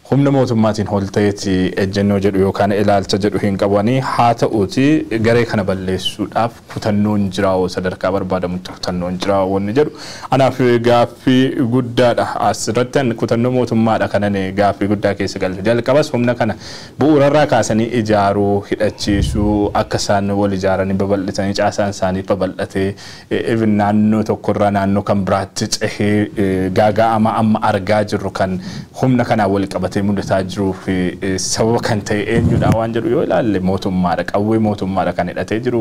humna mootummaatiin ol ta'eeti ejjennoo jedhu yookaan ilaalcha jedhu hin qabanii haa ta'uuti garee kana balleessuudhaaf kutannoon jiraa'oo sadarkaa barbaadamutti kutannoon jiraa'oo wanni jedhu anaaf gaaffii guddaadha. Asirratti kutannoo mootummaadha kanan gaaffii guddaa keessa galte. Jalqabas humna kana bu'uurarraa kaasanii ijaaruu, hidhachiisuu, akka isaan wal ijaaranii babal'atanii caasaan isaanii babal'atee even naannoo tokkorraa naannoo kan biraatti cehee gaaga'ama amma argaa jirru kan humna kanaan wal qabatee mudataa jiruu fi sababa kan ta'e eenyudha waan jedhu yoo ilaalle mootummaadha. Qawwee mootummaadha kan hidhatee jiru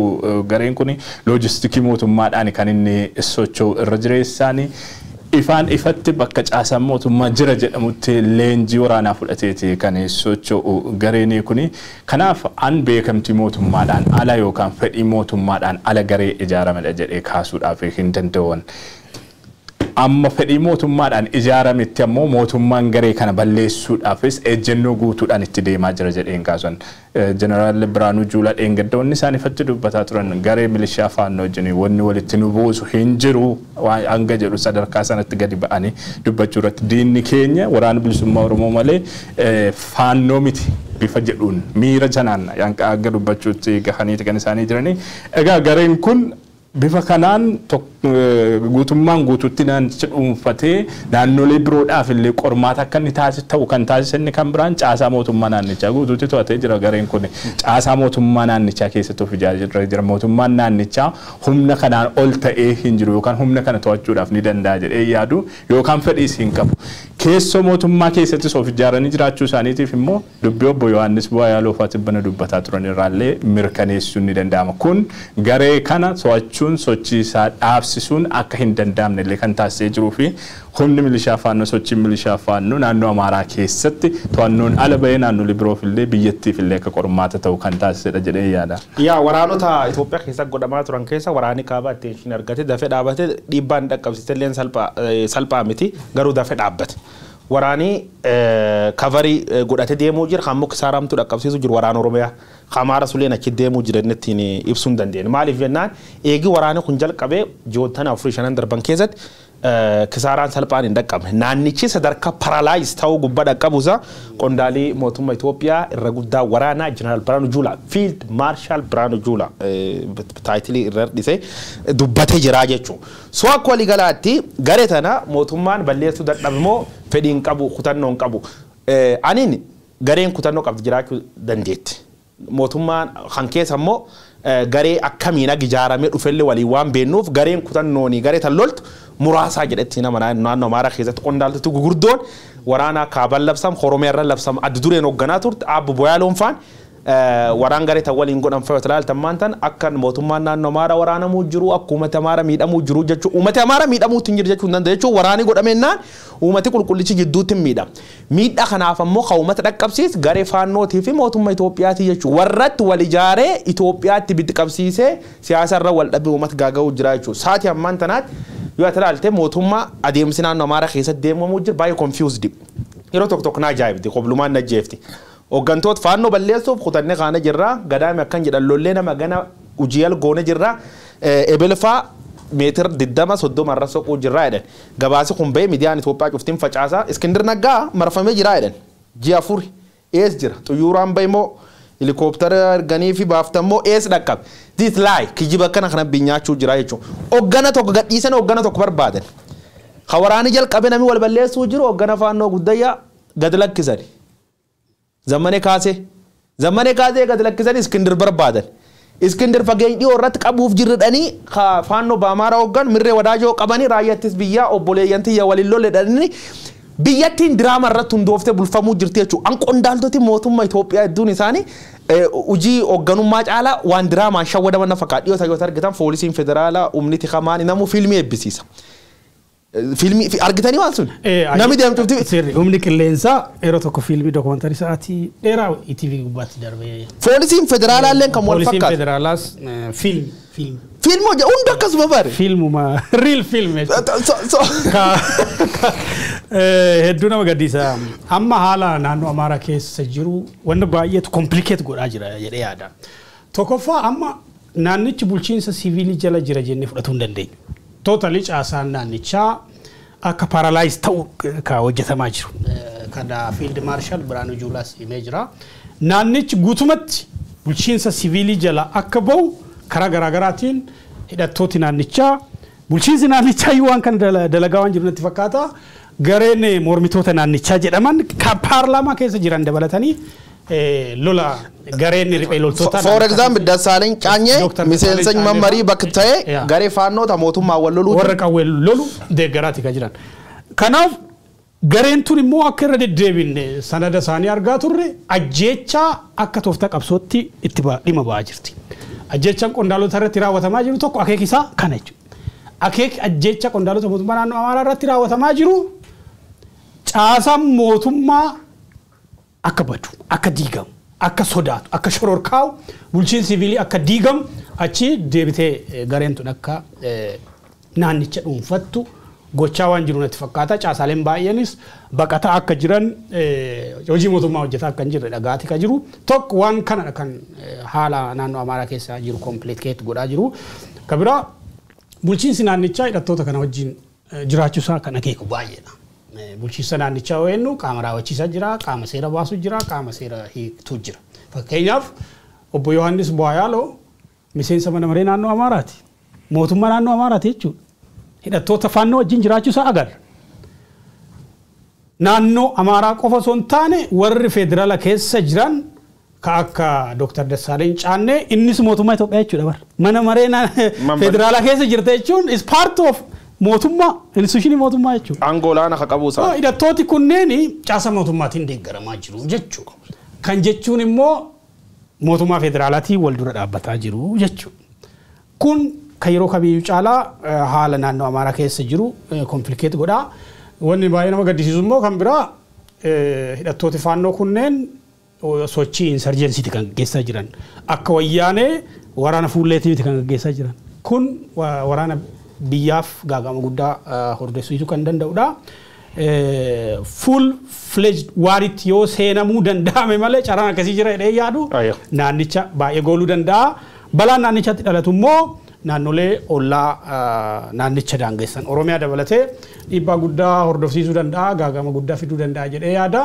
gareen kun loojistikii mootummaadhaan kan inni socho'u irra jireessaani. Ifaan ifatti bakka caasaan mootummaa jira jedhamutti leenjii waraanaa fudhateeti kan socho'u gareen kuni. Kanaaf an beekamtii mootummaadhaan ala yookaan fedhii mootummaadhaan ala garee ijaaramedha jedhee kaasuudhaaf hin danda'uun. Amma fedhii mootummaadhaan ijaarametti ammoo mootummaan garee kana balleessuudhaafis ejjennoo guutuudhaan itti deemaa jira jedheen kaasan. Jeneraal Biraanuu Juulaa dheengadda wanni isaan ifatti dubbataa turan garee milishaa faannoo wajjin wanni walitti nu buusu hin jiru hanga jedhu sadarkaa sanatti gadi ba'anii dubbachuu irratti diinni keenya waraana bilisummaa Oromoo malee faannoo miti bifa jedhuun miira janaan hanga dubbachuutti gahaniiti kan isaanii jiranii. Egaa gareen kun bifa kanaan guutummaan guutuutti naannicha dhuunfatee naannolee biroodhaaf illee qormaata akka inni ta'u kan taasisan inni kan biraan caasaa mootummaa naannichaa guutuutti to'atee jira. Gareen kun caasaa mootummaa naannichaa keessatti of ijaaree jira. Mootummaan naannichaa humna kanaan ol ta'ee hin jiru yookaan humna kana to'achuudhaaf ni danda'a jedhee yaadu yookaan fedhiis hin qabu. Keessoo mootummaa keessattis of ijaaranii jiraachuu isaaniitiif immoo dubbii obbo Yohaannis Bu'aa Yaaloo fa'aa bana dubbataa turan irraallee mirkaneessuun ni danda'ama. Kun garee kana to'achuun sochii isaa dhaabsisuun akka hin danda'amne illee kan taasisee jiruu fi humni milishaa faannoo sochiin milishaa faannoo naannoo Amaaraa keessatti to'annoon ala bahee naannolee biroof illee biyyattiif illee akka qormaata ta'u kan taasisedha jedhee yaada. Yaa waraanota Itoophiyaa keessa godhamaa turan keessa waraanni kaabaa attention argate dafee dhaabate dhiibbaan dhaqqabsiise illee salphaa miti garuu dafee dhaabbate. Waraanni kavarii godhatee deemuu jira kan muka saaramtuu dhaqqabsiisu jiru waraana Oromiyaa. Amaara suleen achi deemuu jira inni ittiin ibsuu hin dandeenye. Maaliif jennaan eegi waraanni kun jalqabee ji'oottan 4-5 darban keessatti kisaaraan salphaan hin dhaqqabne. Naannichi sadarkaa paralaayiz ta'uu gubbaa dhaqqabuusaa qondaalii mootummaa Itoophiyaa irra guddaa waraanaa Jeneraal Biraanuu Juulaa Fiild Maarshaal Biraanuu Juulaa taayitilii irra dhisee dubbatee jira jechuudha. So akka waliigalaatti garee tana mootummaan balleessuu dadhabe moo fedhii hin qabu kutannoo hin qabu. Aniin gareen kutannoo qabdi jiraachuu dandeetti. Mootummaan kan keessa immoo garee akkamiin akka ijaaramee dhufellee waliin waan beennuuf gareen kutannoonii garee tan loltu muraasaa jedhetti nama naannoo Amaaraa keessatti qondaaltoti gugurdoon waraana kaaban labsam Oromiyaa irra labsam adda dureen hoogganaa turte Abbo Boyaaloon faan waraan garee tan waliin godhan fayyadu ilaaltan maantan akka mootummaan naannoo Amaaraa waraanamuu jiru akka uummata Amaaraa miidhamuu jiru jechuun uummata Amaaraa miidhamuutti hin jiru jechuun danda'a jechuun waraanii godhameennaan uummati qulqullichi jidduutti hin miidhama. Miidhaa kanaaf ammoo kan uummata dhaqqabsiis garee faannootii fi mootummaa Itoophiyaati jechuudha. Warratti wal ijaaree Itoophiyaatti bitti qabsiisee siyaasa irra wal dhabee uummata gaaga'uu jira jechuudha. Saatii ammaan tanaatti yoo ati ilaalte mootummaa adeemsi naannoo Amaaraa keessatti deemamuu jira baay'ee confused. Yeroo tokko tokko na ajaa'ibdi qoblumaan na jeefti. Hooggantoota faannoo balleessuuf kutannee kaana jirra gadaame akkan jedhan lollee nama gana hojii goone jirra ebelfaa meetira 20-30 irra soquu jirra jedhan. Gabaasi kun bahee miidiyaan Itoophiyaa cuftiin facaasaa Iskindir Naggaa marfamee jira jedhan. Ji'a 4 ees jira xuyyooraan bahe immoo helikooптara erganii fi baaftammoo ees dhaqqabe. This lie kijiba akkana kana binyaachuu jira jechuudha. Hoggana tokko gadhiisan hoggana tokko barbaadan. Kan waraanni jalqabe namni wal balleessuu jiru hoggana faannoo guddayyaa gad lakkisani. Zammanee kaasee gad lakkisan Iskindir barbaadan. Iskindir fageenya dhiyoo irratti qabuuf jirridhanii faannoo baamaaraa hoggan mirree wadaajoo qabanii raayyaattis biyyaa obboleeyyan tiyya waliin lolledhanii Biyyattiin diraama irratti hundooftee bulfamuu jirti jechuudha. An qondaaltoti mootummaa Itoophiyaa hedduun isaanii hojii hoogganummaa caalaa waan diraamaan shawwadaman na fakkaata. Dhiyoo yoo argitan poolisiin federaalaa humni tikamaan namuu fiilmii eebbisiisa. Fiilmii argitanii waan sun? Namni deemtuuf Sirri humni qilleensaa yeroo tokko fiilmii dookumantarii sa'aatii dheeraa ETV gubbaatti darbee. Poolisiin federaalaa illee kan wal Poolisiin fakkaatu. federaalaas fiilmi fiilmi. Fiilmi hojii hunda akkasuma bare. Fiilmuma real film jechuudha. Hedduu nama gaddisa. Amma haala naannoo Amaaraa keessa jiru wanta baay'eetu complicate godhaa jira jedhee yaada. Tokkoffaa, amma naannichi bulchiinsa siviilii jala jira jennee fudhatuu hin dandeenyu. Totally caasaan naannichaa akka paralyze ta'u ka hojjetamaa jiru. Kana Field Marshal Biraanuu Juulaas himee jira. Naannichi guutumatti bulchiinsa siviilii jala akka bahu karaa garaagaraatiin hidhattooti naannichaa, bulchiinsi naannichaa iyyuu waan kana dalagaa waan jiru natti fakkaata. Gareen mormitoota naannichaa jedhaman kan paarlaamaa keessa jiran dabalatanii lola gareen riphee loltoota. For example, Dassaaleny Caanyee miseensa mammarii bakka ta'e garee faannoota mootummaa wal loluu. Warra qawwee lolu deeggaraati kan jiran. Kanaaf gareen tun immoo akka irra deddeebinne sanada isaanii argaa turre ajjeechaa akka tooftaa qabsootti itti dhimma ba'aa jirti. Ajjeechaan qondaalota irratti raawwatamaa jiru tokko akeeki isaa kana jechuudha. Akeeki ajjeecha qondaalota mootummaa naannoo Amaaraa irratti raawwatamaa jiru caasaan mootummaa akka badu, akka diigamu, akka sodaatu, akka shororkaa'u, bulchiinsi siviilii akka diigamu, achi deebitee gareen tun akka naannicha dhuunfattu gochaa waan jiru natti fakkaata. Caasaaleen baay'eenis baqataa akka jiran, hojii mootummaa hojjetaa akka hin jirre dhagaati ka jiru. Tokko waan kanadha kan haala naannoo Amaaraa keessa jiru complicate godhaa jiru. Ka biraa, bulchiinsi naannichaa hidhattoota kana wajjin jiraachuusaa kan akeeku baay'eedha. Bulchiinsa naannichaa yoo jennu qaama raawwachiisaa jira, qaama seera baasu jira, qaama seera hiiktuu jira. Fakkeenyaaf, obbo Yohaannis Bu'aayaaloo miseensa mana maree naannoo Amaaraati. Mootummaa naannoo Amaaraati jechuudha. Hidhattoota faannoo wajjin jiraachuusaa agarra. Naannoo Amaaraa qofa osoo hin taane warri federaala keessa jiran ka akka Dr. Dassaaleny Caannee, innis mootummaa Itoophiyaa jechuudha bara. Mana maree federaalaa keessa jirta jechuun is part of mootummaa, institutionii mootummaa jechuudha. Aangoo olaanaa ka qabu isaa. Hidhattooti kunneen caasa mootummaatiin deeggaramaa jiru jechuudha. Kan jechuun immoo mootummaa federaalaatiin wal dura dhaabbataa jiru jechuudha. Kun kan yeroo kamiyyuu caalaa haala naannoo Amaaraa keessa jiru complicate godhaa. Wanni baay'ee nama gaddisiisu immoo kan biraa, hidhattooti faannoo kunneen sochii insurgencyti kan gaggeessaa jiran. Akka wayyaanee waraana fuulleetiiti kan gaggeessaa jiran. Kun waraana biyyaaf gaagama guddaa hordofsiisuu kan danda'udha. Full fledged waritti yoo seenamuu danda'ame malee, carraan akkasii jira jedhee yaadu, naannicha baay'ee gooluu danda'a. Balaan naannichatti dhalatu immoo naannolee ollaa naannicha daangessan Oromiyaa dabalatee dhiibbaa guddaa hordofsiisuu danda'a, gaagama guddaa fiduu danda'a jedhee yaada.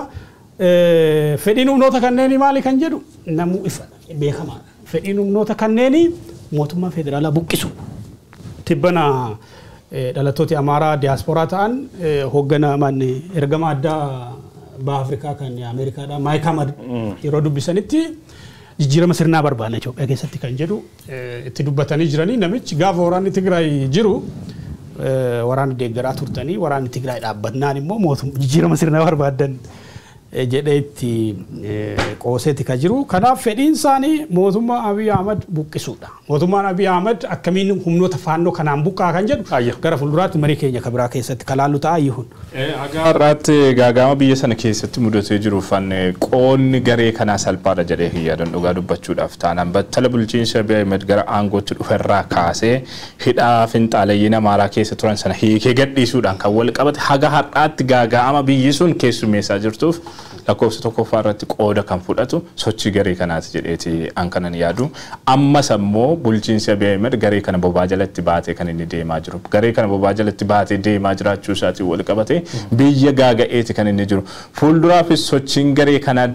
Fedhiin humnoota kanneenii maali kan jedhu namuu ifa beekamaadha. Fedhiin humnoota kanneenii mootummaa federaalaa buqqisu. Tibbana dhalattooti Amaaraa diyaasporaa ta'an hoogganaa manni ergama addaa baha Afrikaa kan Ameerikaadhaa Maayik Hamar yeroo dubbisanitti jijjiirama sirnaa barbaadna Itoophiyaa keessatti kan jedhu itti dubbatanii jiranii. Namichi gaafa waraanni Tigraay jiru waraana deeggaraa turtanii, waraanni Tigraay dhaabbannaan immoo mootummaa jijjiirama sirnaa barbaaddan jedhee itti qooseeti ka jiru. Kanaaf fedhiin isaanii mootummaa Abiy Ahmad buqqisuudha. Mootummaan Abiy Ahmad akkamiin humnoota faannoo kanaan buqqaa kan jedhu gara fuulduraatti marii keenya kan biraa keessatti kalaallu ta'a iyyuun. Haga har'aatti gaagama biyya sana keessatti mudatee jiruuf qoonni garee kanaa salphaadha jedhee hin yaadan, dhugaa dubbachuudhaaf taanaan. Battala bulchiinsa Abiy Ahmed gara aangootti dhuferraa kaasee hidhaa finxaalayyiin Amaaraa keessa turan sana hiikee gadhiisuudhaan kan wal qabate haga har'aatti gaaga'ama biyyi sun keessummeessaa jirtuuf lakkoofsa tokkoffaa irratti qooda kan fudhatu sochii garee kanaati jedheeti an kanan yaadu. Ammas ammoo bulchiinsi Abiy Ahmed garee kana bobaa jalatti baatee kan inni deemaa jiru. Garee kana bobaa jalatti baatee deemaa jiraachuu isaatiin wal qabate biyya gaaga'eeti kan inni jiru. Fuulduraafis sochiin garee kanaa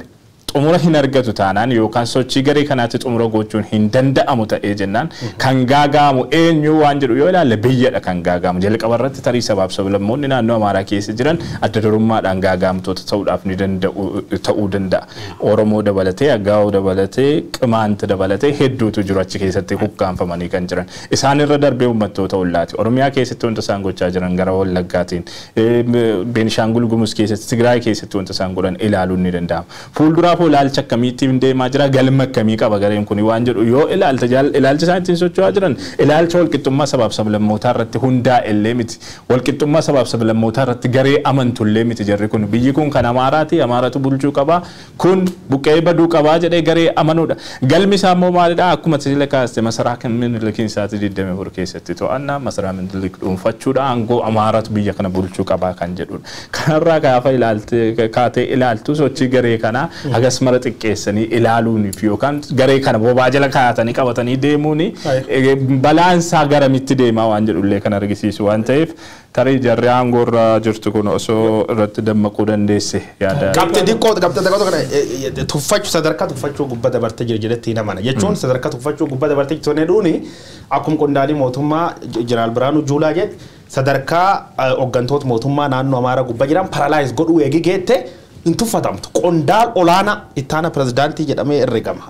Xumura hin argatu taanaan yookaan sochii garee kanaatti xumura gochuun hin danda'amu ta'ee jennaan kan gaaga'amu eenyu waan jedhu yoo ilaalle biyyadha kan gaaga'amu. Jalqaba irratti tarii sabaaf sablammoonni naannoo Amaaraa keessa jiran adda durummaadhaan gaaga'amtoota ta'uudhaaf ni danda'u ta'uu danda'a. Oromoo dabalatee, Agaawoo dabalatee, Qimaant dabalatee hedduutu jiru achi keessatti hukkaanfamanii kan jiran. Isaan irra darbee uummattoota ollaati. Oromiyaa keessatti wanta isaan gochaa jiran gara Wallaggaatiin, Beenishaangul Gumuz keessatti, Tigraay keessatti wanta isaan godhan ilaaluun ni danda'ama. Fuulduraaf ilaalcha akkamiitiin deemaa jira, galma akkamii qaba gareen kun waan jedhu yoo ilaalta ilaalcha isaan ittiin socho'aa jiran ilaalcha walqixxummaa sabaaf sablammootaa irratti hundaa'e illee miti. Walqixxummaa sabaaf sablammootaa irratti garee amantu illee miti jarri kun. Biyyi kun kan Amaaraati, Amaaratu bulchuu qaba, kun buqqee baduu qabaa jedhee garee amanuudha. Galmi isaa immoo maalidha? Akkuma sila kaaste masaraa Minilikiin isaatii 24 keessatti to'annaa masaraa Minilik dhuunfachuudha aangoo Amaaratu biyya kana bulchuu qabaa kan jedhudha. Kanarraa gaafa ilaalte kaatee ilaaltu sochii garee kanaa hagas mara xiqqeessanii ilaaluuniif yookaan garee kana bobaa jala kaa'atanii qabatanii deemuuni balaan isaa garamitti deemaa waan jedhullee kan argisiisu waan ta'eef tarii jarri aangoo irra jirtu kun osoo irratti dammaquu dandeesse yaada. Qabxii xiqqoo qabxii xiqqoo kana tuffachuu sadarkaa tuffachuu gubbaa dabartee jira jedhetti hin amana. Jechuun sadarkaa tuffachuu gubbaa dabartee jirtu jedhuuni akkuma qondaalii mootummaa Jeneraal Biraanuu Juulaa jedhe sadarkaa hooggantoota mootummaa naannoo Amaaraa gubbaa jiran paralyze godhuu eegi geette hin tuffatamtu. Qondaal olaanaa ittaana pirezidaantii jedhamee herregama.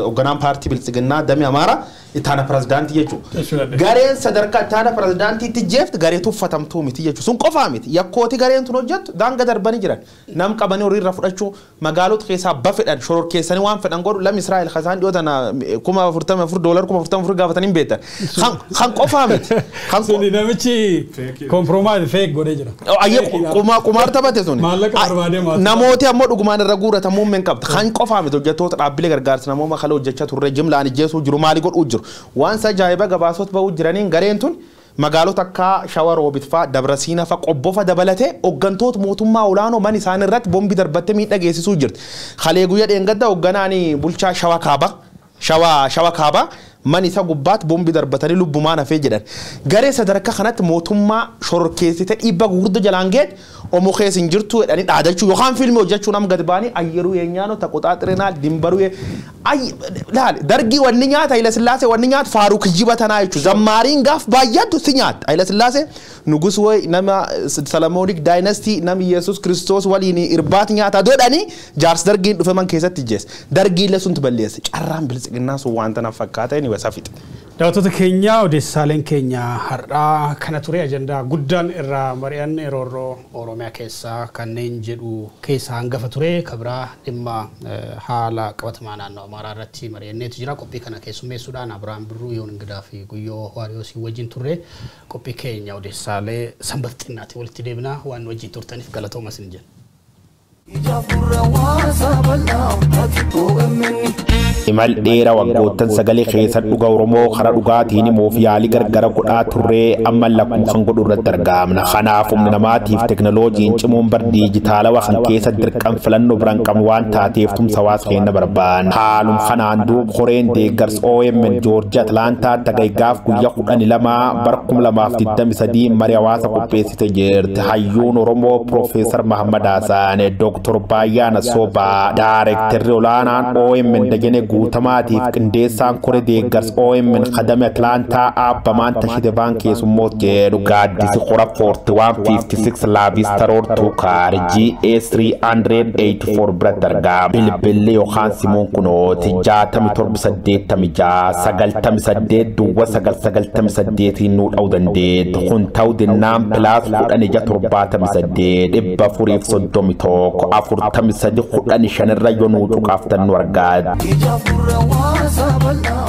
Hoogganaan paartii Biltsiginnaa damee Amaaraa ittaana pirezidaantii jechuudha. Gareen sadarkaa ittaana pirezidaantiitti jeefti garee tuffatamtuu miti jechuudha. Sun qofaa miti. Yakkooti gareen tun hojjettu daanga darbanii jiran. Nam qabanii horii irraa fudhachuu magaalota keessaa abba fedhan shororkeessanii waan fedhan godhu lammi Israa'el kasaan dhiyoo tana $44,000 $44,000 gaafatanii hin beektan. Kan qofaa miti. Suni namichi compromise fake godhee jira. Ayyee qumaar taphate suni. Maallaqa barbaadee maal. Namooti ammoo dhugumaan irra guuratamu hin qabdu. Kan qofaa miti hojjettoota dhaabbilee gargaarsa namooma kala hojjechaa turre jimlaan ijjeesuu jiru maali godhuu jiru. Waan isa ajaa'iba gabaasota ba'uu jiraniin gareen tun magaalota akka Shawaa Roobit fa'a, Dabrasiina fa'a, Qobboo fa'a dabalatee hooggantoota mootummaa olaanoo mana isaanii irratti boombii darbattee miidhaa geessisuu jirti. Kalee guyyaa dheengadda hoogganaan bulchaa Shawaa Kaabaa Shawaa Kaabaa mana isa gubbaatti boombii darbatanii lubbumaan hafee jedhan. Garee sadarkaa kanatti mootummaa shororkeessite dhiibbaa gurguddoo jalaan geet omoo keessa hin jirtu jedhanii dhaadachuu yookaan fiilmii hojjechuu nam gadi ba'anii ayyeruu yeenyaanoo taqoxaaxirinaa dimbaruu laal dargii wanni nyaata Haile Sillaasee wanni nyaata faaruu kijiba tanaa jechuudha. Zammaariin gaaf baay'attu si nyaata. Haile Sillaasee nugus wayi nama Salamoonik daayinastii nama Yesuus Kiristoos waliin irbaati nyaata godhanii jaarsi dargiin dhufe man keessatti ijjeesse. Dargiillee suntu balleesse. Carraan biltsiginnaa sun waan tanaaf fakkaata inni wasafixa. Daawwattoota keenya odeessaaleen keenya har'aa kana ture ajandaa guddaan irraa mari'anne roorroo Oromiyaa keessaa kanneen jedhu keessaa hangafa ture kabiraa dhimma haala qabatamaa naannoo Amaaraa irratti mari'anneetu jira. Qophii kana keessummeessuudhaan Abiraam Birruu, Yoon Ingidaa fi Guyyoo Waariyoosii wajjin turre. Qophii keenya odeessaalee sanbata xinnaatti walitti deebina. Waan wajjin turtaniif galatooma isin jenna. Imal dheeraa waggoottan sagalee keessa dhuga Oromoo karaa dhugaatiin himuuf yaalii gargara godhaa turree amma lakkuma kan godhu irratti argamna. Kanaaf humna namaatiif teknooloojiin cimuun bar diijitaalawaa kan keessa dirqam filannoo biraan qabnu waan taateef tumsa hawaasa keenya barbaanna. Haalum kanaan duub horeen deeggarsa OMN Joorjii Atlaantaa tagaygaaf guyyaa 12 bara 2023 marii hawaasa qopheessite jirti. Hayyuun Oromoo Piroofeesar Mahammad Hassan, Dooktor Baayyaana Sobaa, Daarektarri olaanaan OMN Dajanee Guutamaatiif qindeessaan koree deeggarsa OMN Kadame Atlaantaa Aabbamaan Tashitebaan keessummoot jedhu gaaddisi qora 4156 Laavistar Tuukaar GA 384 biratti argama. Bilbilli yookaan simuun kunooti 6786 98 duwwa 998 nuu dha'uu dandeettu. Kun ta'uu dinnaan pilaas 1678 431 43 15 irra yoo nuu cuqaaftan nu argaatu. Ija furra waa sabalaa.